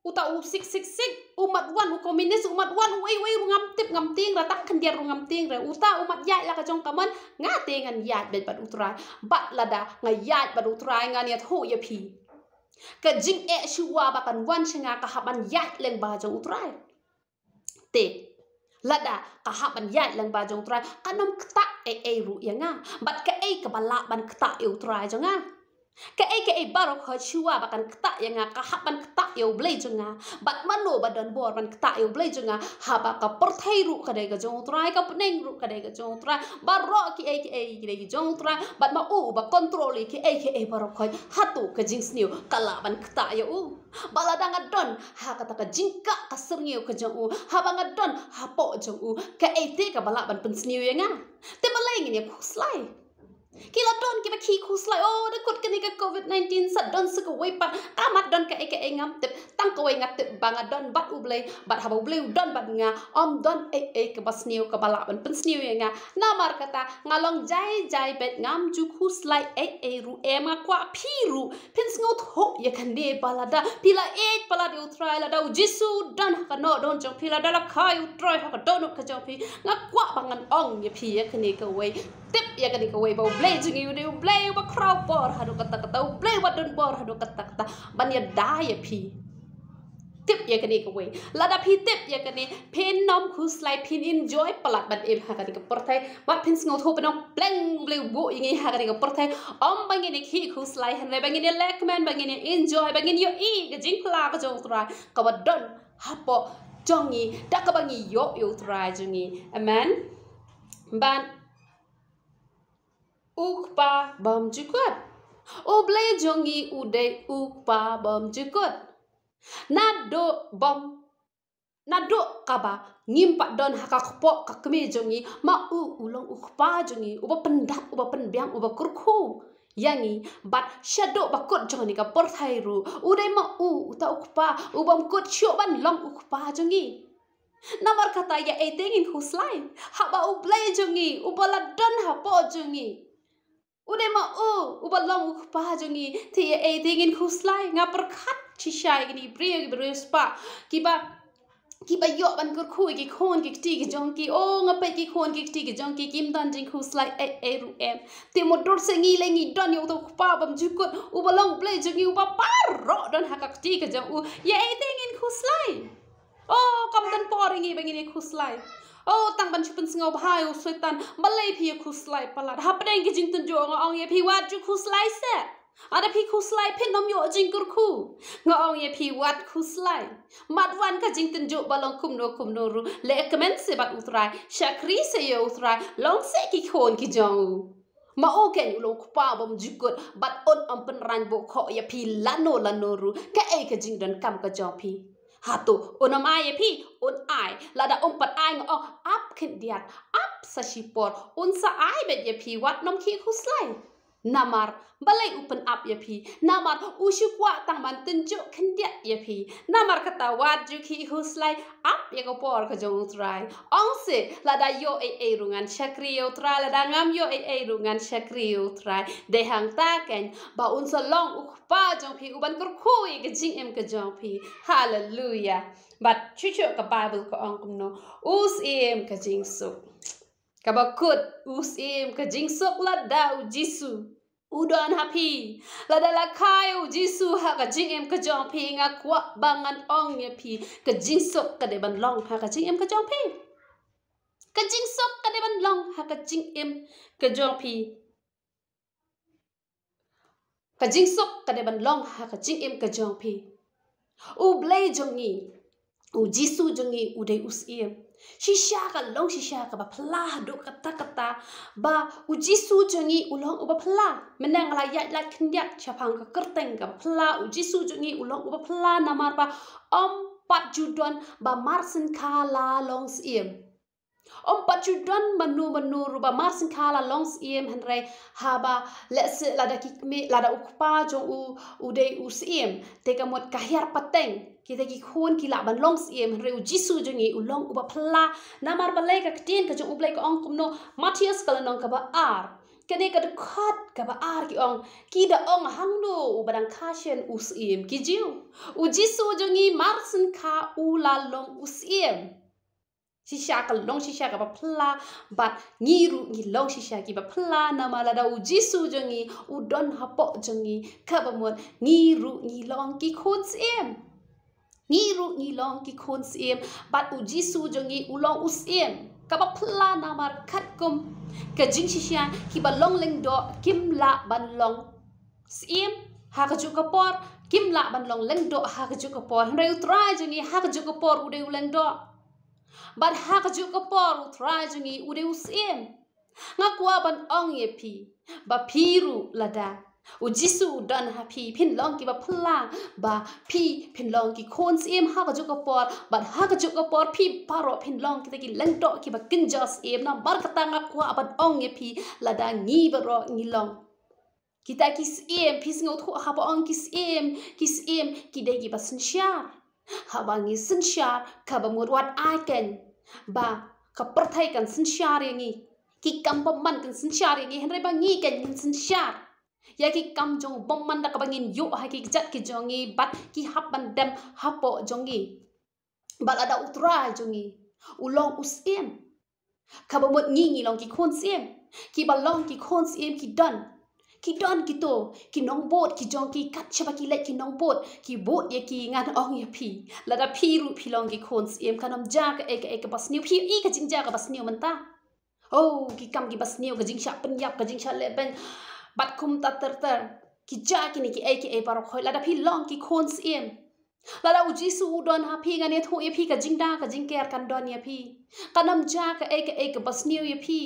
uta u six six six, u mat wan u komunis, u mat wan uei uei ruh ngam tip ngam tieng re, tang khyndiat ruh ngam tieng re. Uta u mat ïaid la ka jong ka mon, nga te ngan ïaid beit bad u Trai. Bad lada nga ïaid bad u Trai ngan ïathuh ïa phi. Ka jingeh shuwa ba kan wan sha nga ka hap ban ïaid lyngba jong u Trai. Te lada ka hap ban ïaid lyngba jong u Trai, kan ym ktah ei ei ruh ïa nga. Bad kaei kaba lah ban ktah ïa u Trai jong nga? Kaei kaei baroh khoit shuwa ba kan ktah ïa nga ka hap ban ktah ïa u Blei jong nga. Bad mano ba don bor ban ktah ïa u Blei jong nga? Haba ka pyrthei ruh ka dei ka jong u Trai, ka bneng ruh ka dei ka jong u Trai. Baroh kiei kiei ki dei ki jong u Trai. Bad ma u uba kontrol ïa kiei kiei baroh khoit. Hato ka jingsniew ka lah ban ktah ïa u? Ba lada nga don ha kata ka jingkah ka syrngiew ka jong u, haba nga don hapoh jong u, kaei te kaba lah ban pynsniew ïa nga? Te balei ngin ïa khuslai? Ki la don kiba khih khuslai, oh, da kut kane ka covid nineteen sa don sa kawei pat. Ka mat don kaei kaei ngam tip, tang kawei nga tip ba nga don bad u Blei, bad haba u Blei u don bad nga, ym don ei ei kaba sniew kaba lah ban pynsniew ïa nga. Namar kata nga long jai jai beit, ngam ju khuslai ei ei ruh em. Nga kwah phi ruh phin sngewthuh ïa kane ba lada phi la ïeit palat ïa u Trai, lada u Jisu u don ha ka noh don jong phi, lada la kha ïa u Trai ha ka dohnud ka jong phi, nga kwah ba ngan ong ïa phi ïa kane kawei. Tip ïa kane kawei ba u Blei jong ngi u dei u Blei uba khraw bor haduh katta katta, u Blei uba don bor haduh katta katta ban ïada ïa phi. Tip ïa kane kawei. Lada phi tip ïa kane, phin ym khuslai, phin enjoy palat ban im ha kane ka pyrthei. Bad phin sngewthuh, phin ong pleng u Blei u buh ïa ngi ha kane ka pyrthei. Ym ba ngin ïa khih khuslai, hynrei ba ngin ïa leh kmen, ba ngin ïa enjoy, ba ngin ïohi ka jingphylla ka jong u Trai kaba don hapoh jong ngi da kaba ngi ïoh ïa U Trai jong ngi. Amen. Bad U Kpa bymjukut. U Blei jong ngi u dei U Kpa bymjukut. Naduh bym, naduh kaba ngim pat don ha ka kpoh ka kmie jong ngi, ma u u long U Kpa jong ngi, uba pyndap, uba pynbiang, uba kyrkhu ïa ngi. Bad shaduh ba kut jong kane ka pyrthei ruh, u dei ma u uta U Kpa u bym kut shuh ban long U Kpa jong ngi. Namar kata, ïa ei te ngin khuslai haba U Blei jong ngi, uba la don hapoh jong ngi, u dei ma u uba long U Kpa jong ngi? Te ïa ei te ngin khuslai? Nga pyrkhat shisha ïa kine ki briew, ki briew spah kiba, kiba ïoh ban kyrkhu ïa ki khun ki kti ki jong ki. O, nga peit ki khun ki kti ki jong ki, kim don jingkhuslai ei ei ruh em. Te mutdur se ngi lei ngi don ïa uta U Kpa bymjukut, uba long U Blei jong ngi, uba baroh don ha ka kti ka jong u. Ïa ei te ngin khuslai? O, kam don por ïa ngi ba ngin ïa khuslai. O, tang ban shu pynsngewbha ïa u Soitan. Balei phi ïa khuslai palat? Hapdeng ki jingtynjuh nga ong ïa phi, wat ju khuslai seh. Lada phi khuslai, phin ym ïoh jingkyrkhu. Nga ong ïa phi, wat khuslai. Mat wan ka jingtynjuh ba long kumno kumno ruh, leh kmen seh bad U Trai, shakri seh ïa U Trai, long seh ki khun ki jong u. Ma u keiñ u long U Kpa bymjukut, bad un ym pynrang bok khoh ïa phi lano lano ruh, kaei ka jingdonkam ka jong phi. Hato un ym ai ïa phi? Un ai. Lada um pat ai, nga ong, ap khyndiat, ap sa shipor, un sa ai beit ïa phi, wat nym khih khuslai. Namar balei u pynap ïa phi? Namar u shu kwah tang ban tynjuh khyndiat ïa phi. Namar kata, wat ju khih khuslai, ap ïa ka por ka jong U Trai. Ong seh, lada ïoh ei ei ruh ngan shakri ïa U Trai, lada ngam ïoh ei ei ruh ngan shakri ïa U Trai. Dei hangta keiñ ba un sa long U Kpa jong phi, uban kyrkhu ïa ka jingim ka jong phi. Haleluia. Bad shuh shuh ka Baibl ka ong kumno? U Syiem ka jingsuk. Kaba kut, U Syiem ka jingsuk. Lada U Jisu u don ha phi, lada la kha ïa U Jisu ha ka jingim ka jong phi, nga kwah ba ngan ong ïa phi, ka jingsuk ka dei ban long ha ka jingim ka jong phi. Ka jingsuk ka dei ban long ha ka jingim ka jong phi. Ka jingsuk ka dei ban long ha ka jingim ka jong phi. U Blei jong ngi, U Jisu jong ngi, u dei U Syiem. Shisha ka long shisha kaba phylla haduh katta katta ba U Jisu jong ngi u long uba phylla. Mynne nga la ïaid lait khyndiat shaphang ka kyrteng kaba phylla. U Jisu jong ngi u long uba phylla namar ba ym pat ju don ba mar sngewkha la long Syiem. Ym pat ju don mano mano ruh ba mar sngewkha la long Syiem, hynrei haba lehse lada ki kmie, lada U Kpa jong u u dei U Syiem, te ka mut ka hiar pateng kita ki khun ki lah ban long Syiem, hynrei U Jisu jong ngi u long uba phylla. Namar balei? Ka ktien ka jong U Blei ka ong kumno? Mathaios ka lynnong kaba ar, kane ka dkhot kaba ar, ki ong, ki da ong, hangno uba dang kha shen u Syiem ki Jiw? U Jisu jong ngi mar sngewkha u la long U Syiem. Shisha ka long shisha kaba phylla, bad ngi ruh ngi long shisha kiba phylla namar lada U Jisu jong ngi u don hapoh jong ngi, kaba mut ngi ruh ngi long ki khun Syiem. Ngi ruh ngi long ki khun Syiem, bad U Jisu jong ngi u long U Syiem. Kaba phylla namar katkum ka jingshisha, kiba long lyngdoh kim lah ban long Syiem ha kajuh ka por, kim lah ban long lyngdoh ha kajuh ka por. Hynrei U Trai jong ngi ha kajuh ka por u dei u lyngdoh. Bad ha kajuh ka por U Trai jong ngi u dei U Syiem. Nga kwah ban ong ïa phi ba phi ruh, lada U Jisu u don ha phi, phin long kiba phylla, ba phi phin long ki khun Syiem ha kajuh ka por, bad ha kajuh ka por phi baroh phin long kita ki lyngdoh kiba kynja Syiem. Namar kata nga kwah ban ong ïa phi, lada ngi baroh ngi long kita ki Syiem, phi sngewthuh haba ong ki Syiem, ki Syiem ki dei kiba synshar. Haba ngi synshar, kaba mut wat ai keiñ ba ka pyrthei kan synshar ïa ngi, ki kam bymman kan synshar ïa ngi, hynrei ba ngi keiñ ngin synshar ïa ki kam jong u bymman da kaba ngin ïuh ha ki kjat ki jong ngi bad ki hap ban dem hapoh jong ngi. Bad lada U Trai jong ngi u long U Syiem, kaba mut ngi ngi long ki khun Syiem. Kiba long ki khun Syiem ki don, ki don kito ki nongbud ki jong ki, kat shaba ki leit ki nongbud, ki bud ïa ki. Ngan ong ïa phi, lada phi ruh phi long ki khun Syiem, kan ym jia kaei kaei kaba sniew. Phi ïohi ka jingjia kaba sniew mynta? Oh, ki kam kiba sniew, ka jingshah pynïap, ka jingshah lehbeiñ, bad kumta ter ter. Ki jia kine kiei kiei baroh khoit lada phi long ki khun Syiem. Lada u Jisu u don ha phi, ngan ïathuh ïa phi, ka jingda ka jingker kan don ïa phi. Kan ym jia kaei kaei kaba sniew ïa phi.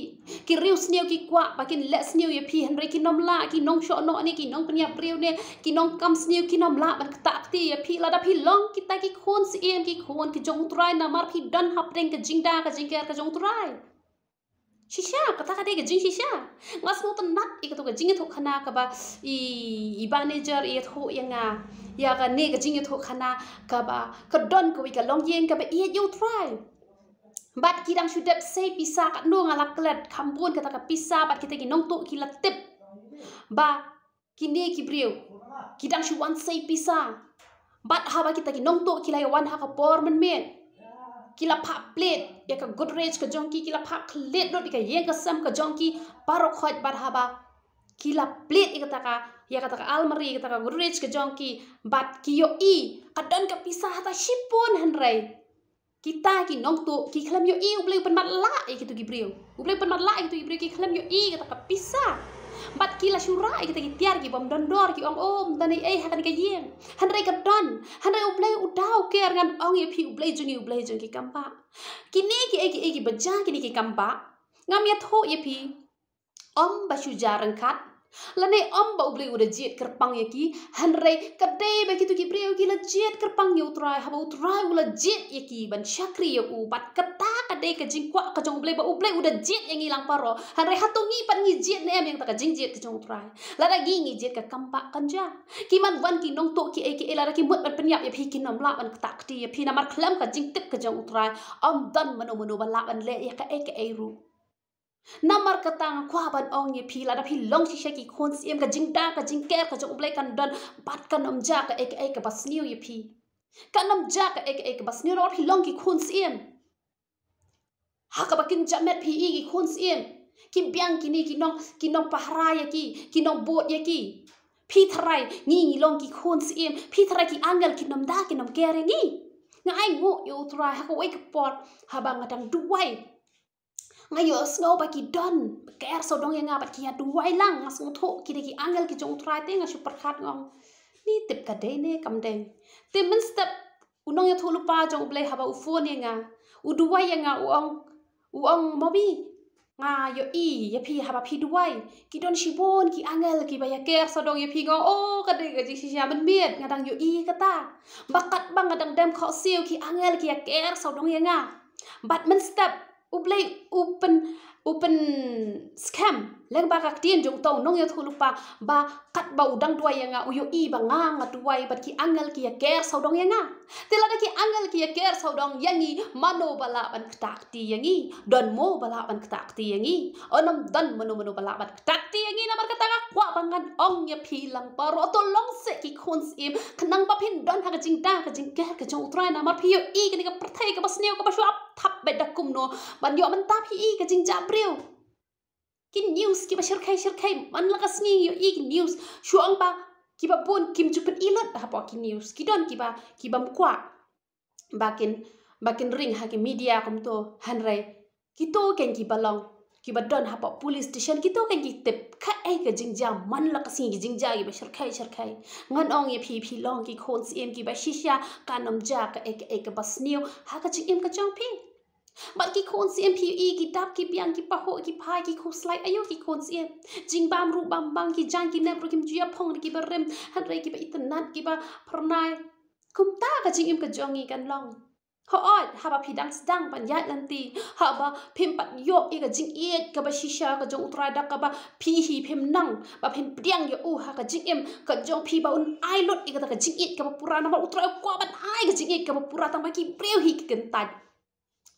Ki riewsniew ki kwah ba kin leh sniew ïa phi, hynrei kin ym lah. Ki nongshohnoh ne, ki nongpynïap briew ne, ki nongkam sniew kin ym lah ban ktah kti ïa phi lada phi long kita ki khun syiem, ki khun ki jong U Trai, namar phi don hapdeng ka jingda ka jingker ka jong U Trai. Shisha, kata ka dei ka jingshisha. Nga sngewtynnat ïa kata ka jingïathuhkhana kaba i, i Bah Najer i ïathuh ïa nga ïa kane ka jingïathuhkhana kaba ka don kawei ka longïing kaba ïeit ïa U Trai. Bad ki dang shu dep sei pisa, katno nga la klet, kham bun kata ka pisa, bad kita ki nongtuh ki la tip ba kine ki briew ki dang shu wan sei pisa. Bad haba kita ki nongtuh ki la ïa wan ha ka por mynmiet, ki la phah plie ïa ka Godrej ka jong ki, ki la phah khlieh lut ïa ka ïing ka sem ka jong ki baroh khoit. Bad haba ki la plie ïa kata ka, ïa kata ka almari, ïa kata ka Godrej ka jong ki, bad ki ïohi ka don ka pisa hata shipun, hynrei kita ki nongtuh ki khlem ïohi U Blei u pynmatlah ïa kitu ki briew. U Blei u pynmatlah ïa kitu ki briew, ki khlem ïohi kata ka pisa. Bad ki la shu rah ïa kita ki tiar ki bym don dor, ki ong, "Oh, ym don ei ei ha kane ka ïing." Hynrei ka don, hynrei U Blei u da u ker. Ngan ong ïa phi, U Blei jong ngi U Blei jong ki kam bah. Kine kiei kiei kiba jia kine ki kam bah, ngam ïathuh ïa phi ym ba shu jia ryngkat, lane ym ba U Blei u da jied kyrpang ïa ki, hynrei ka dei ba kitu ki briew ki la jied kyrpang ïa U Trai, haba U Trai u la jied ïa ki ban shakri ïa u. Bad kata ka dei ka jingkwah ka jong U Blei, ba U Blei u da jied ïa ngi lang baroh. Hynrei hato ngi pat ngi jied ne em ïa kata ka jingjied ka jong U Trai? Lada ngi ngi jied, ka kam bah kan jia. Ki man wan ki nongtuh kiei kiei, lada ki mut ban pynïap ïa phi, kin ym lah ban ktah kti ïa phi, namar khlem ka jingtip ka jong U Trai ym don mano mano ba lah ban leh ïa kaei kaei ruh. Namar kata nga kwah ban ong ïa phi, lada phi long shisha ki khun syiem, ka jingda ka jingker ka jong U Blei kan don, bad kan ym jia kaei kaei kaba sniew ïa phi. Kan ym jia kaei kaei kaba sniew, namar phi long ki khun syiem. Ha kaba kin jia met phi i ki khun syiem, ki biang kine ki nong, ki nongpahara ïa ki, ki nongbud ïa ki. Phi tharai ngi ngi long ki khun syiem, phi tharai ki angel kin ym da, kin ym ker ïa ngi? Nga ainguh ïa U Trai ha kawei ka por, haba nga dang duwai, nga ïohsngew ba ki don ba ker sawdong ïa nga, bad ki ïa duwai lang. Nga sngewthuh ki dei ki angel ki jong U Trai, te nga shu pyrkhat, nga ong, ni tip ka dei ne kam dei. Te mynstep u nongïathuhlypa jong U Blei haba u phone ïa nga, u duwai ïa nga, u ong, u ong, "Mami, nga ïohi ïa phi, haba phi duwai ki don shibun ki angel kiba ïa ker sawdong ïa phi." Nga ong, "Oh, ka dei ka jingshisha, mynmiet nga dang ïohi kata, ba katba nga dang dem khohsiew ki angel ki ïa ker sawdong ïa nga." Bad mynstep U Blei u pyn, u pynskhem lyngba ka ktien jong uto u nongïathuhlypa, ba katba u dang duwai ïa nga, u ïohi ba nga, nga duwai bad ki angel ki ïa ker sawdong ïa nga. Te lada ki angel ki ïa ker sawdong ïa ngi, mano ba lah ban ktah kti ïa ngi? Don mo ba lah ban ktah kti ïa ngi? Ym don mano mano ba lah ban ktah kti ïa ngi. Namar kata nga kwah ba ngan ong ïa phi lang baroh, to long seh ki khun syiem, khnang ba phin don ha ka jingda ka jingker ka jong U Trai, namar phi ïohi kane ka pyrthei kaba sniew, kaba shu ap thap bad da kumno ban ïoh mynta phi i ka jingjia briew. Ki news kiba shyrkhei shyrkhei man la ka sngi, ïohi ki news, shu ong ba kiba bun kim ju pyni lut hapoh ki news. Ki don kiba, kibym kwah ba kin, ba kin ring ha ki media kumto, hynrei kito kein kiba long, kiba don hapoh police station, kito kein ki tip kaei ka jingjia man la ka sngi, ki jingjia kiba shyrkhei shyrkhei. Ngan ong ïa phi, phi long ki khun syiem kiba shisha, kan ym jia kaei kaei kaba sniew ha ka jingim ka jong phi. Bad ki khun syiem phi i ki dap ki biang, ki pahuh ki phai, ki khuslai, aïu ki khun syiem. Jingbam ruh bam bang, ki jaiñ ki nep ruh kim ju ïa phong da kiba rim, hynrei kiba itynnad, kiba phyrnai. Kumta ka jingim ka jong ngi kan long. Hooid, haba phi dang sdang ban ïaid lynti, haba phim pat ïoh ïa ka jingïeit kaba shisha ka jong U Trai da kaba phi hi phim nang ba phin pdiang ïa u ha ka jingim ka jong phi, ba un ai lut ïa kata ka jingïeit kaba pura, namar U Trai u kwah ban ai ka jingïeit kaba pura tang ba ki briew hi ki kyntait.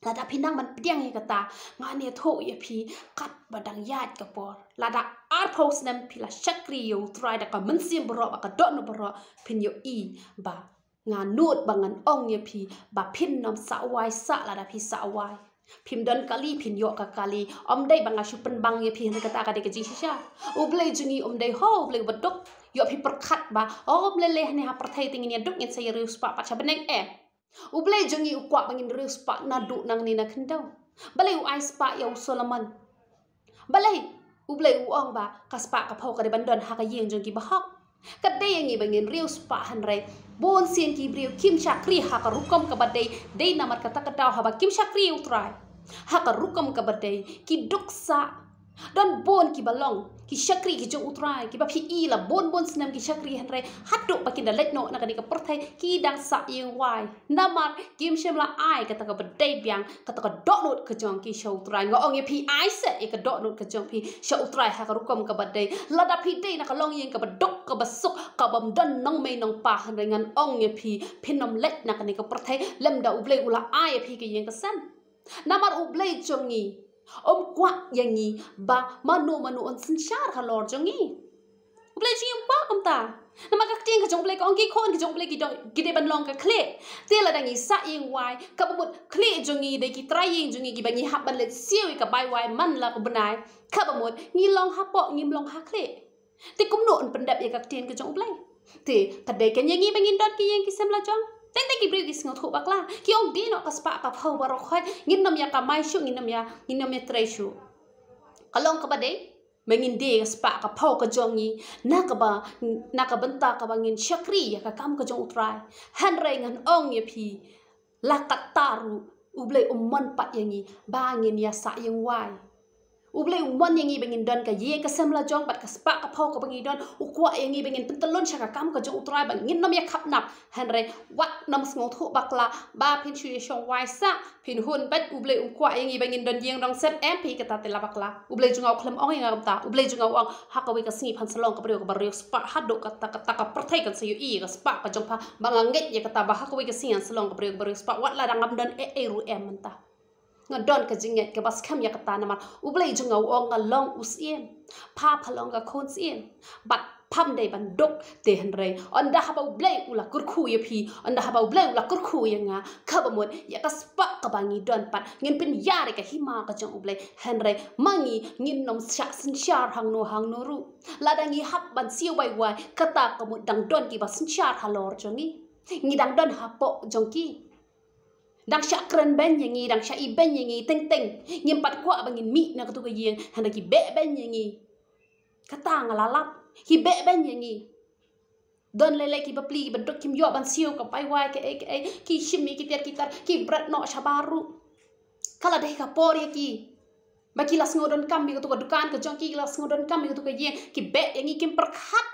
Lada phi nang ban pdiang ïa kata, ngan ïathuh ïa phi, katba dang ïaid ka por, lada arphew snem phi la shakri ïa U Trai da ka mynsiem baroh bad ka dohnud baroh, phin ïohi ba nga nud ba ngan ong ïa phi ba phin nym sah wai sah. Lada phi sah wai, phim don kali, phin ïoh ka kali. Ym dei ba nga shu pynbang ïa phi, hynrei kata ka dei ka jingshisha. U Blei jong ngi um dei ho U Blei uba duk. Ïoh phi pyrkhat ba, oh, ym lei lei hangne ha pyrthei te ngin ïa duk, ngin sa ïa riewspah pat sha bneng, em. U Blei jong ngi u kwah ba ngin riewspah naduh nangne na khyndew. Balei u ai spah ïa u Solomon? Balei U Blei u ong ba ka spah ka phew ka dei ban don ha ka ïing jong ki bahok? Ka dei ïa ngi ba ngin riewspah hynrei bun sien ki briew kim shakri ha ka rukom kaba dei, dei namar kata ka daw haba kim shakri ïa U Trai ha ka rukom kaba dei, ki duk sah. Don bun kiba long ki shakri ki jong U Trai, kiba phi i la bun bun snem ki shakri hynrei haduh ba kin da leit noh na kane ka pyrthei ki dang sah ïing wai. Namar kim shym la ai kata kaba dei biang, kata ka dohnud ka jong ki sha U Trai. Nga ong ïa phi, ai seh ïa ka dohnud ka jong phi sha U Trai ha ka rukom kaba dei. Lada phi dei na ka longïing kaba duk kaba suk, kabym don nongmei nongpa hynrei ngan ong ïa phi, phin ym leit na kane ka pyrthei lymda U Blei u la ai ïa phi ka ïing ka sem. Namar U Blei jong ngi um kwah ïa ngi ba mano mano un synshar halor jong ngi. U Blei jong ngi um kwah kumta. Namar ka ktien ka jong U Blei ka ong ki khun ki jong U Blei ki dei, ki dei ban long ka khlieh. Te lada ngi sah ïing wai, kaba mut khlieh jong ngi dei ki trai ïing jong ngi kiba ngi hap ban leit siew ïa ka bai wai man la ka bnai, kaba mut ngi long hapoh, ngim long ha khlieh. Te kumno un pyndep ïa ka ktien ka jong U Blei? Te ka dei kein ïa ngi ba ngin don ki ïing ki sem la jong. Teng teng ki briew ki sngewthuh bakla, ki ong dei noh ka spah ka phew baroh khoit, ngin nym ïa kamai shuh, ngin nym ïa, ngin nym ïa trei shuh. Ka long kaba dei ba ngin die ka spah ka phew ka jong ngi na kaba, na ka bynta kaba ngin shakri ïa ka kam ka jong U Trai. Hynrei ngan ong ïa phi, la katta ruh U Blei um mon pat ïa ngi ba ngin ïa sah ïing wai. U Blei u mon ïa ngi ba ngin don ka ïing ka sem la jong bad ka spah ka phew kaba ngi don, u kwah ïa ngi ba ngin pyntyllun sha ka kam ka jong U Trai, ba ngin nym ïa khapnap. Hynrei wat nym sngewthuh bakla ba phin shu ïa shong wai sah, phin hun bad U Blei um kwah ïa ngi ba ngin don ïing dong sem, em phi, kata te la bakla. U Blei jong nga u khlem ong ïa nga kumta. U Blei jong nga u ong ha kawei ka sngi phan sa long ka briew kaba riewspah haduh kata, kata ka pyrthei kan sa ïohi ïa ka spah ka jong pha. Ba nga ngeit ïa kata ba ha kawei ka sngi ngan sa long ka briew kaba riewspah wat lada ngam don ei ei ruh em mynta. Nga don ka jingngeit kaba skhem ïa kata namar U Blei jong nga u ong nga long u syiem. Pha pha long ka khun syiem. Bad pham dei ban duk te hynrei ynda haba U Blei u la kyrkhu ïa phi, ynda haba U Blei u la kyrkhu ïa nga, kaba mut ïa ka spah kaba ngi don pat ngin pynïar ïa ka hima ka jong U Blei. Hynrei ma ngi ngin nym shah synshar hangno hangno ruh. Lada ngi hap ban siew bai wai, kata ka mut dang don kiba synshar halor jong ngi. Ngi dang don hapoh jong ki. Dang shah kren beiñ ïa ngi, dang shah ibeiñ ïa ngi teng teng. Ngim pat kwah ba ngin mih na katu ka ïing, hynrei ki beh beiñ ïa ngi. Kata nga la lap, ki beh beiñ ïa ngi. Don lei lei ki bapli, ki baduk, kim ïoh ban siew ka bai wai kaei kaei, ki shim ïa ki tiar ki tar, ki bret noh shabar ruh. Ka la dei ka por ïa ki ba ki la sngew donkam ïa katu ka dukan ka jong ki, ki la sngew donkam ïa katu ka ïing, ki beh ïa ngi, kim pyrkhat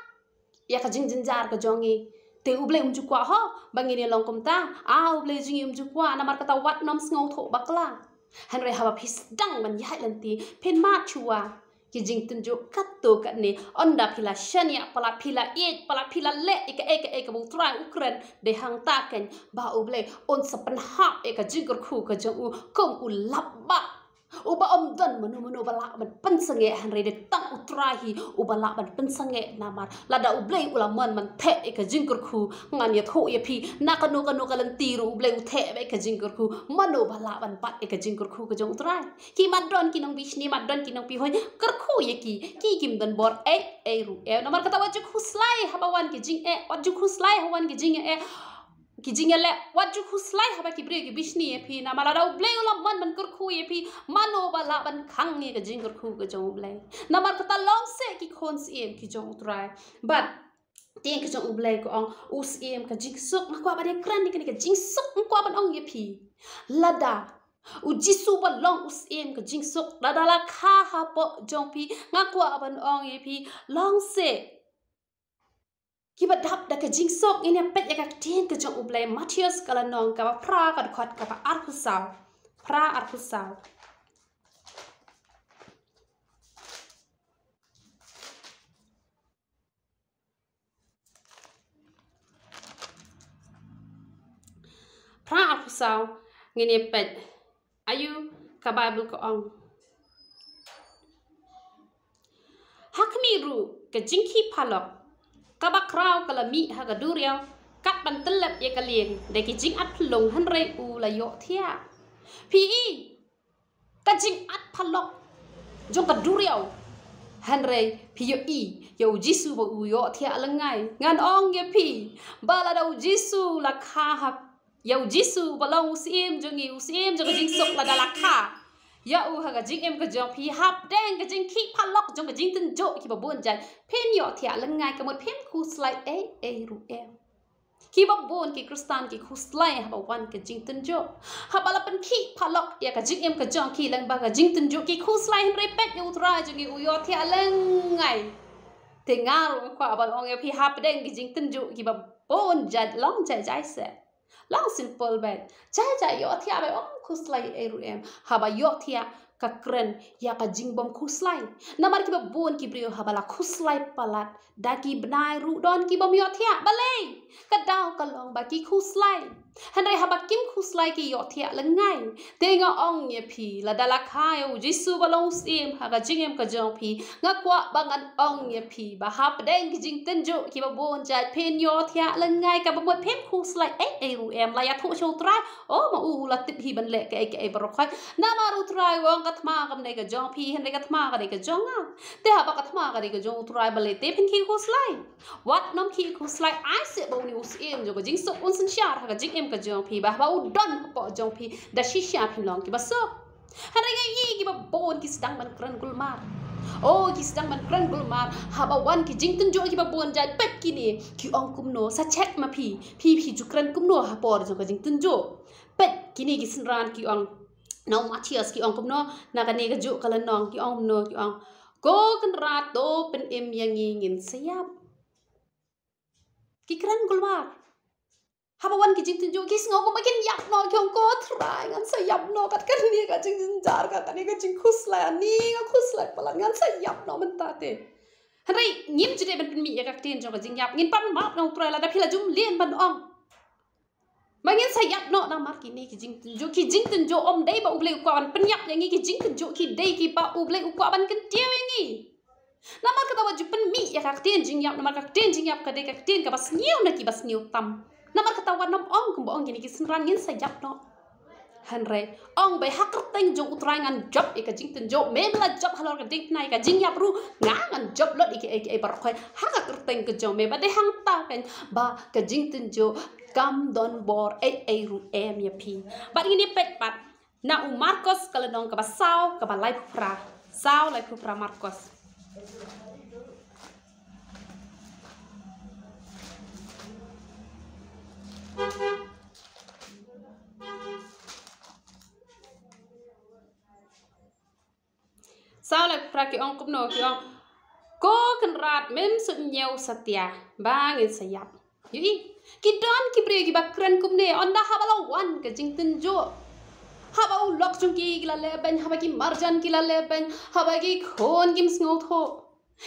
ïa ka jingjynjar ka jong ngi. Te U Blei um ju kwah ho ba ngin ïa long kumta. Ah, U Blei jong ngi um ju kwah, namar kata wat nym sngewthuh bakla. Hynrei haba phi sdang ban ïaid lynti, phin mad shuwa ki jingtynjuh katto katne. Ynda phi la shaniah palat, phi la ïeit palat, phi la leh ïa kaei kaei kaba U Trai u kren, dei hangta kein ba U Blei un sa pynhap ïa ka jingkyrkhu ka jong u kum u lap ba uba ym don mano mano ba lah ban pynsangeh, hynrei dei tang U Trai hi uba lah ban pynsangeh. Namar lada U Blei u la mon ban theh ïa ka jingkyrkhu, ngan ïathuh ïa phi, na kano kano ka lynti ruh U Blei u theh beit ïa ka jingkyrkhu. Mano ba lah ban bat ïa ka jingkyrkhu ka jong U Trai? Ki mat don ki nongbishni, mat don ki nongpihuiñ, kyrkhu ïa ki, ki kim don bor ei ei ruh em. Namar kata wat ju khuslai haba wan ki jingeh, wat ju khuslai haba wan ki jingeh. Ki jingeh leh, wat ju khuslai haba ki briew ki bishni ïa phi, namar lada U Blei u la mon ban kyrkhu ïa phi, mano ba lah ban khang ïa ka jingkyrkhu ka jong U Blei. Namar kata long seh ki khun syiem ki jong U Trai. Bad ktien ka jong U Blei ka ong u syiem ka jingsuk. Nga kwah ban ïakren ïa kane ka jingsuk, nga kwah ban ong ïa phi. Lada U Jisu ba long u syiem ka jingsuk, lada la kha hapoh jong phi, nga kwah ban ong ïa phi, long seh kiba dap da ka jingsuk. Ngin ïa peit ïa ka ktien ka jong U Blei, Mathaios ka lynnong kaba phra, ka dkhot kaba arphew saw. Phra arphew saw. Phra arphew saw, ngin ïa peit. Ayu, ka Baibl ka ong, ha khmih ruh ka jingkhih phalok kaba khraw ka la mih ha ka duriaw, kat ban tyllep ïa ka lieng da ki jingat phyllung, hynrei u la ïohthiah. Phi i ka jingat phalok jong ka duriaw, hynrei phi ïohi ïa U Jisu ba u ïohthiah lyngngai. Ngan ong ïa phi ba lada U Jisu la kha ha, ïa U Jisu ba long u syiem jong ngi, u syiem jong ka jingsuk, lada la kha ïa u ha ka jingim ka jong phi, hapdeng ka jingkhih phalok jong ka jingtynjuh kiba bun jait, phin ïohthiah lyngngai, ka mut phim khuslai ei ei ruh em. Kiba bun ki Khristan ki khuslai haba wan ka jingtynjuh. Haba la pynkhih phalok ïa ka jingim ka jong ki lyngba ka jingtynjuh, ki khuslai, hynrei peit ïa U Trai jong ngi, u ïohthiah lyngngai. Te nga ruh nga kwah ban ong ïa phi, hapdeng ki jingtynjuh kiba bun jait, long jai jai se. Long simple beit. Jai jai ïohthiah beit, ym khuslai ei ruh em. Haba ïohthiah ka kren ïa ka jingbym khuslai. Namar kiba bun ki briew haba la khuslai palat da ki bnai ruh don ki bym ïohthiah. Balei? Ka daw ka long ba ki khuslai. Hynrei haba kim khuslai ki ïohthiah lyngngai. Te nga ong ïa phi, lada la kha ïa U Jisu ba long u Syiem ha ka jingim ka jong phi, nga kwah ba ngan ong ïa phi ba hapdeng ki jingtynjuh kiba bun jait, phin ïohthiah lyngngai, kaba mut phim khuslai ei ei ruh em. La ïathuh sha U Trai, o ma u, u la tip hi ban leh kaei kaei baroh khoit. Namar U Trai u ong ka thma kam dei ka jong phi, hynrei ka thma ka dei ka jong nga. Te haba ka thma ka dei ka jong U Trai, balei te phin khih khuslai? Wat nym khih khuslai, ai se ba une u Syiem jong ka jingsuk un synshar ha ka jingim ka jong phi, ba haba u don hapoh jong phi, da shisha phin long kiba suk. Hynrei nga i kiba bun ki sdang ban kren gulmar. O, ki sdang ban kren gulmar. Haba wan ki jingtynjuh kiba bun jait, peit kine ki ong kumno, sa check ma phi, phi phi ju kren kumno ha por jong ka jingtynjuh. Peit kine ki synran ki ong, na u Mathaios ki ong kumno, na kane kajuh ka lynnong ki ong kumno, ki ong, "Ko Kynrad, to pynim ïa ngi, ngin sa ïap." Ki kren gulmar. Haba wan ki jingtynjuh ki sngew kumba kin ïap noh, ki ong, "Ko Trai, ngan sa ïap noh kat kane ka jingjynjar, kat kane ka jingkhuslai, ani nga khuslai palat, ngan sa ïap noh mynta te." Hynrei ngim ju dei ban pynmih ïa ka ktien jong ka jingïap, ngin pan map na U Trai lada phi la jumlien ban ong ba ngin sa ïap noh namar kine ki jingtynjuh, ki jingtynjuh. Ym dei ba U Blei u kwah ban pynïap ïa ngi, ki jingtynjuh ki dei kiba U Blei u kwah ban kyntiew ïa ngi. Namar kata wat ju pynmih ïa ka ktien jingïap, namar ka ktien jingïap ka dei ka ktien kaba sniew na kiba sniew tam. Namar kata wat nym ong kumba ong kine ki synran, "Ngin sa ïap noh." Hynrei ong beit, "Ha kyrteng jong U Trai ngan jop ïa ka jingtynjuh." Me me la jop halor ka diengphna ïa ka jingïap ruh, nga ngan jop lut ïa kiei kiei baroh khoit ha ka kyrteng ka jong me. Bad dei hangta keiñ ba ka jingtynjuh kam don bor ei ei ruh em ïa phi. Bad ngin ïa peit pat na u Markos ka lynnong kaba saw, kaba laiphew phra. Saw laiphew phra Markos. Saw laiphew phra ki ong kumno, ki ong, "Ko Kynrad, mem suidñiew satia ba ngin sa ïap." Ïohi, ki don ki briew kiba kren kumne, ynda haba la wan ka jingtynjuh. Haba u lok jong ki ki la lehbeiñ, haba ki marjan ki la lehbeiñ, haba ki khun kim sngewthuh,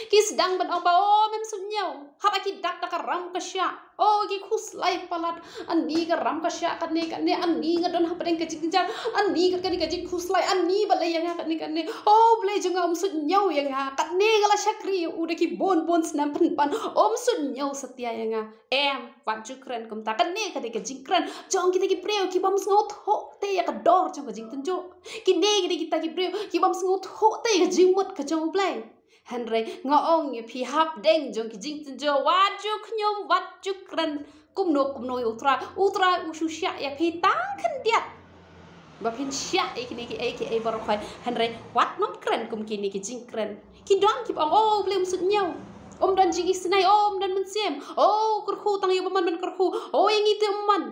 ki sdang ban ong ba, "O, mem suidñiew." Haba ki dak da ka ram ka shiah, o, ki khuslai palat, "Ani ka ram ka shiah katne katne, ani nga don hapdeng ka jingjynjar, ani kat kane ka jingkhuslai, ani balei ïa nga katne katne. O Blei jong nga, um suidñiew ïa nga, katne nga la shakri ïa u da ki bun bun snem pynban, um suidñiew satia ïa nga." Em, wat ju kren kumta. Kane ka dei ka jingkren jong kita ki briew ki bym sngewthuh te ïa ka dor jong ka jingtynjuh. Kine ki dei kita ki briew ki bym sngewthuh te ïa ka jingmut ka jong U Blei. Hynrei nga ong ïa phi, hapdeng jong ki jingtynjuh, wat ju khñium, wat ju kren kumno kumno ïa U Trai. U Trai u shu shiah ïa phi tang khyndiat ba phin shiah ïa kine kiei kiei baroh khoit. Hynrei wat nym kren kum kine ki jingkren. Ki don kiba ong, "O, U Blei um suidñiew. Um don jingisynei, o, um don mynsiem. O, kyrkhu tang ïa uba mon ban kyrkhu. O, ïa ngi te um mon."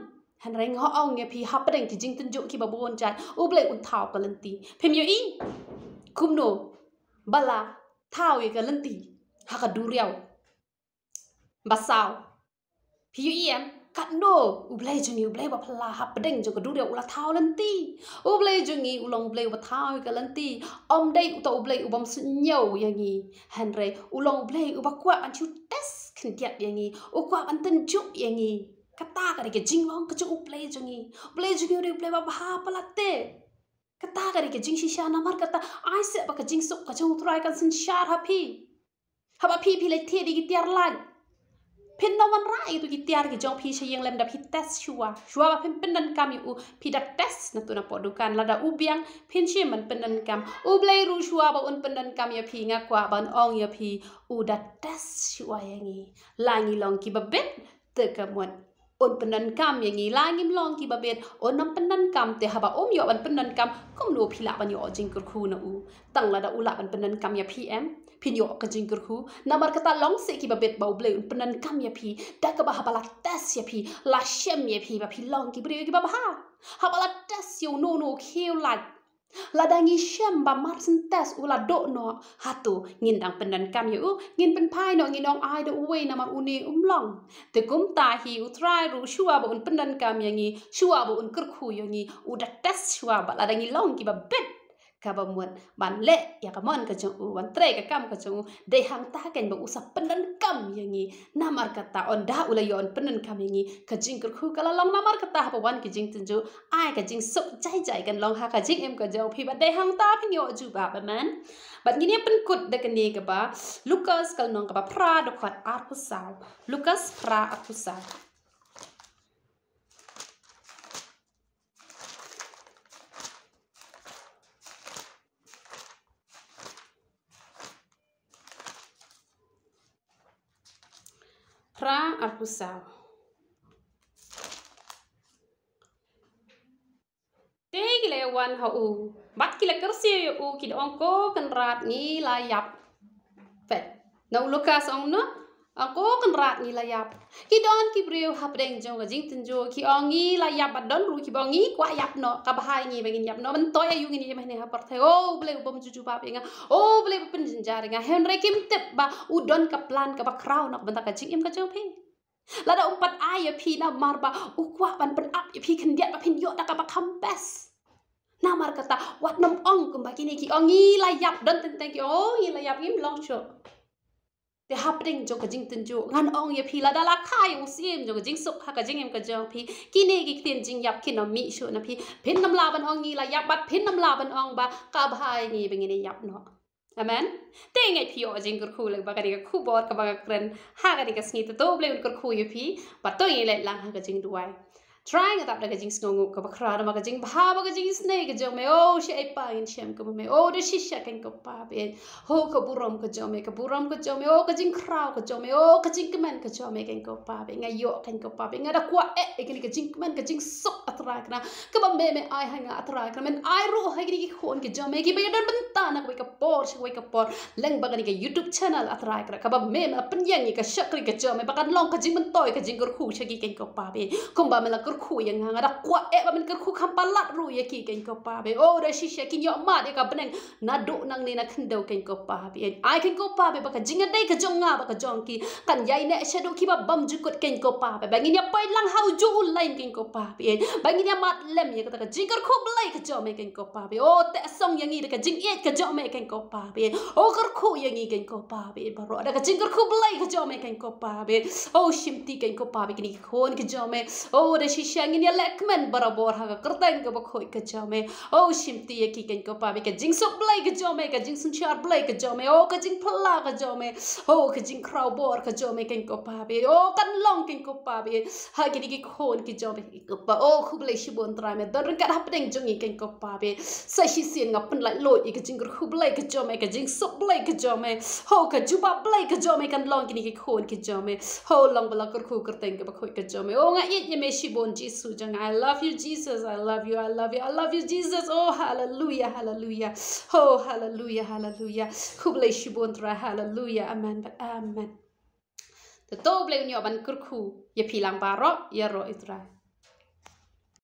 Hynrei nga ong ïa phi, hapdeng ki jingtynjuh kiba bun jait, U Blei un thaw ka lynti. Phim ïohi kumno ba la thaw ïa ka lynti ha ka duriaw ba saw? Phi ïohi em, katno U Blei jong ngi, U Blei ba phylla, hapdeng jong ka duriaw u la thaw lynti. U Blei jong ngi u long U Blei uba thaw ïa ka lynti. Ym dei uta U Blei u bym suidñiew ïa ngi, hynrei u long U Blei uba kwah ban shu test khyndiat ïa ngi, u kwah ban tynjuh ïa ngi. Kata ka dei ka jinglong ka jong U Blei jong ngi. U Blei jong ngi u dei U Blei ba bha palat te. Kata ka dei ka jingshisha, namar kata ai se ba ka jingsuk ka jong U Trai kan synshar ha phi. Haba phi phi leit thied ïa ki tiar lait, phin nym wanrah ïa kito ki tiar ki jong phi sha ïing lem, da phi test shuwa. Shuwa ba phin pyndonkam ïa u, phi da test na tu na poh dukan. Lada u biang, phin shim ban pyndonkam. U Blei ruh shuwa ba un pyndonkam ïa phi, nga kwah ban ong ïa phi, u da test shuwa ïa ngi. La ngi long kiba bit te ka mut Un pyndonkam ïa ngi la ngim long kiba bit, un ym pyndonkam. Te haba um ïoh ban pyndonkam, kumno phi lah ban ïoh jingkyrkhu na u? Tang lada u lah ban pyndonkam ïa phi em, phin ïoh ka jingkyrkhu. Namar kata long seh kiba bit ba U Blei un pyndonkam ïa phi, da kaba haba la test ïa phi, la shem ïa phi ba phi long ki briew kiba bha. Haba la test ïa u, no no khiew lait. Lada ngi shem ba mar shen test u la doh noh, hato ngin dang pyndonkam ïa u? Ngin pynphai noh, ngin ong ai da uwei namar une um long. Te kumta hi U Trai ruh shuwa ba un pyndonkam ïa ngi, shuwa ba un kyrkhu ïa ngi, u da test shuwa ba lada ngi long kiba bit, kaba mut ban leh ïa ka mon ka jong u, ban trei ka kam ka jong u, dei hangta keiñ ba u sa pyndonkam ïa ngi. Namar kata, ynda u la ïoh un pyndonkam ïa ngi, ka jingkyrkhu ka la long. Namar kata, haba wan ki jingtynjuh, ai ka jingsuk jai jai kan long ha ka jingim ka jong phi, bad dei hangta phin ïoh jubab. Amen. Bad ngin ïa pynkut da kane kaba Lukas ka lynnong kaba phra, dkhot arphew saw. Lukas phra, arphew saw. Phra, arphew saw. Te ki la wan ha u, bad ki la kyrsiew ïa u, ki da ong, Ko Kynrad, ngi la ïap. Peit, na u Lukas ong kumno? Ong, Ko Kynrad, ngi la ïap. Ki don ki briew hapdeng jong ka jingtynjuh ki ong, ngi la ïap, bad don ruh kiba ong, ngi kwah ïap noh, kaba bha ïa ngi ba ngin ïap noh. Myntoi aïu ngin ïa ïam hangne ha pyrthei? O Blei u bym ju jubab ïa nga, O Blei u pynjynjar ïa nga. Hynrei kim tip ba u don ka plan kaba khraw na ka bynta ka jingim ka jong phi. Lada um pat ai ïa phi namar ba u kwah ban pynap ïa phi khyndiat ba phin ïoh da kaba kham best. Namar kata, wat nym ong kumba kine ki ong, ngi la ïap. Don teng teng ki ong, O, ngi la ïap, ngim long shuh. Te hapdeng jong ka jingtynjuh, ngan ong ïa phi, lada la kha ïa u syiem jong ka jingsuk ha ka jingim ka jong phi, kine ki ktien jingïap kin ym mih shuh na phi. Phin ym lah ban ong ngi la ïap, bad phin ym lah ban ong ba kaba bha ïa ngi ba ngin ïap noh. Amen. Te ngeit phi ïoh jingkyrkhu lyngba kane ka khubor kaba nga kren ha kane ka sngi. Te to U Blei un kyrkhu ïa phi, bad to ngin leit lang ha ka jingduwai. Trai, nga tap da ka jingsngewnguh kaba khraw namar ka jingbha bad ka jingisynei ka jong me. O, shaei pat ngin shem kum me. O, da shisha keiñ ko Pa ba ïeit. O, ka burom ka jong me, ka burom ka jong me. O, ka jingkhraw ka jong me. O, ka jingkmen ka jong me keiñ ko Pa ba ïeit. Nga ïoh keiñ ko Pa ba ïeit, nga da kwah eh ïa kane ka jingkmen, ka jingsuk, A Trai Kynrad, kaba me, me ai ha nga, A Trai Kynrad. Men ai ruh ha kine ki khun ki jong me kiba ïadon bynta na kawei ka por sha kawei ka por lyngba kane ka YouTube channel, A Trai Kynrad, kaba me, me la pynïeng ïa ka shakri ka jong me ba kan long ka jingmyntoi, ka jingkyrkhu sha ki keiñ ko Pa ba ïeit. Kumba me la kyrkhu ïa nga, nga da kwah eh ba men kyrkhu kham palat ruh ïa ki keiñ ko Pa ba ïeit. O, da shisha kin ïoh mad ïa ka bneng naduh nangne na khyndew keiñ ko Pa ba ïeit. Ai keiñ ko Pa ba ïeit ba ka jingïadei ka jong nga bad ka jong ki kan ïaineh shaduh kiba bymjukut keiñ ko Pa ba ïeit. Ba ngin ïa poi lang ha ujuh u lain keiñ ko Pa ba ïeit. Ba ngin ïa mad lem ïa kata ka jingkyrkhu Blei ka jong me keiñ ko Pa ba ïeit. O, te song ïa ngi da ka jingïeit ka jong me keiñ ko Pa ba ïeit. O, kyrkhu ïa ngi keiñ ko Pa ba ïeit baroh da ka jingkyrkhu Blei ka jong me keiñ ko Pa ba ïeit. O, shimti keiñ ko Pa ba ïeit kine ki khun ki jong me. O, da shisha ngin ïa leh kmen barabor ha ka kyrteng kaba khuid ka jong me. O, shimti ïa ki keiñ ko Pa ba ïeit, ka jingsuk Blei ka jong me, ka jingsynshar Blei ka jong me. O, ka jingphylla ka jong me. O, ka jingkhraw bor ka jong me keiñ ko Pa ba ïeit. O, kan long keiñ ko Pa ba ïeit ha kine ki khun ki jong me. Ko Pa, o, khublei shibun Trai, me don ryngkat hapdeng jong ngi keiñ ko Pa ba ïeit. Sa shisien nga pynlait luid ïa ka jingkyrkhu Blei ka jong me, ka jingsuk Blei ka jong me. Ho, ka jubab Blei ka jong me kan long kine ki khun ki jong me. Ho, long ba la kyrkhu kyrteng kaba khuid ka jong me. O, nga ïeit ïa me shibun Jisu jong nga. I love you, Jesus. I love you, I love you, I love you, Jesus. O, haleluya, haleluya. Ho, haleluya, haleluya. Khublei shibun Trai, haleluya. Amen, amen. Te to U Blei un ïoh ban kyrkhu ïa phi lang baroh, ïaroh ïa U Trai.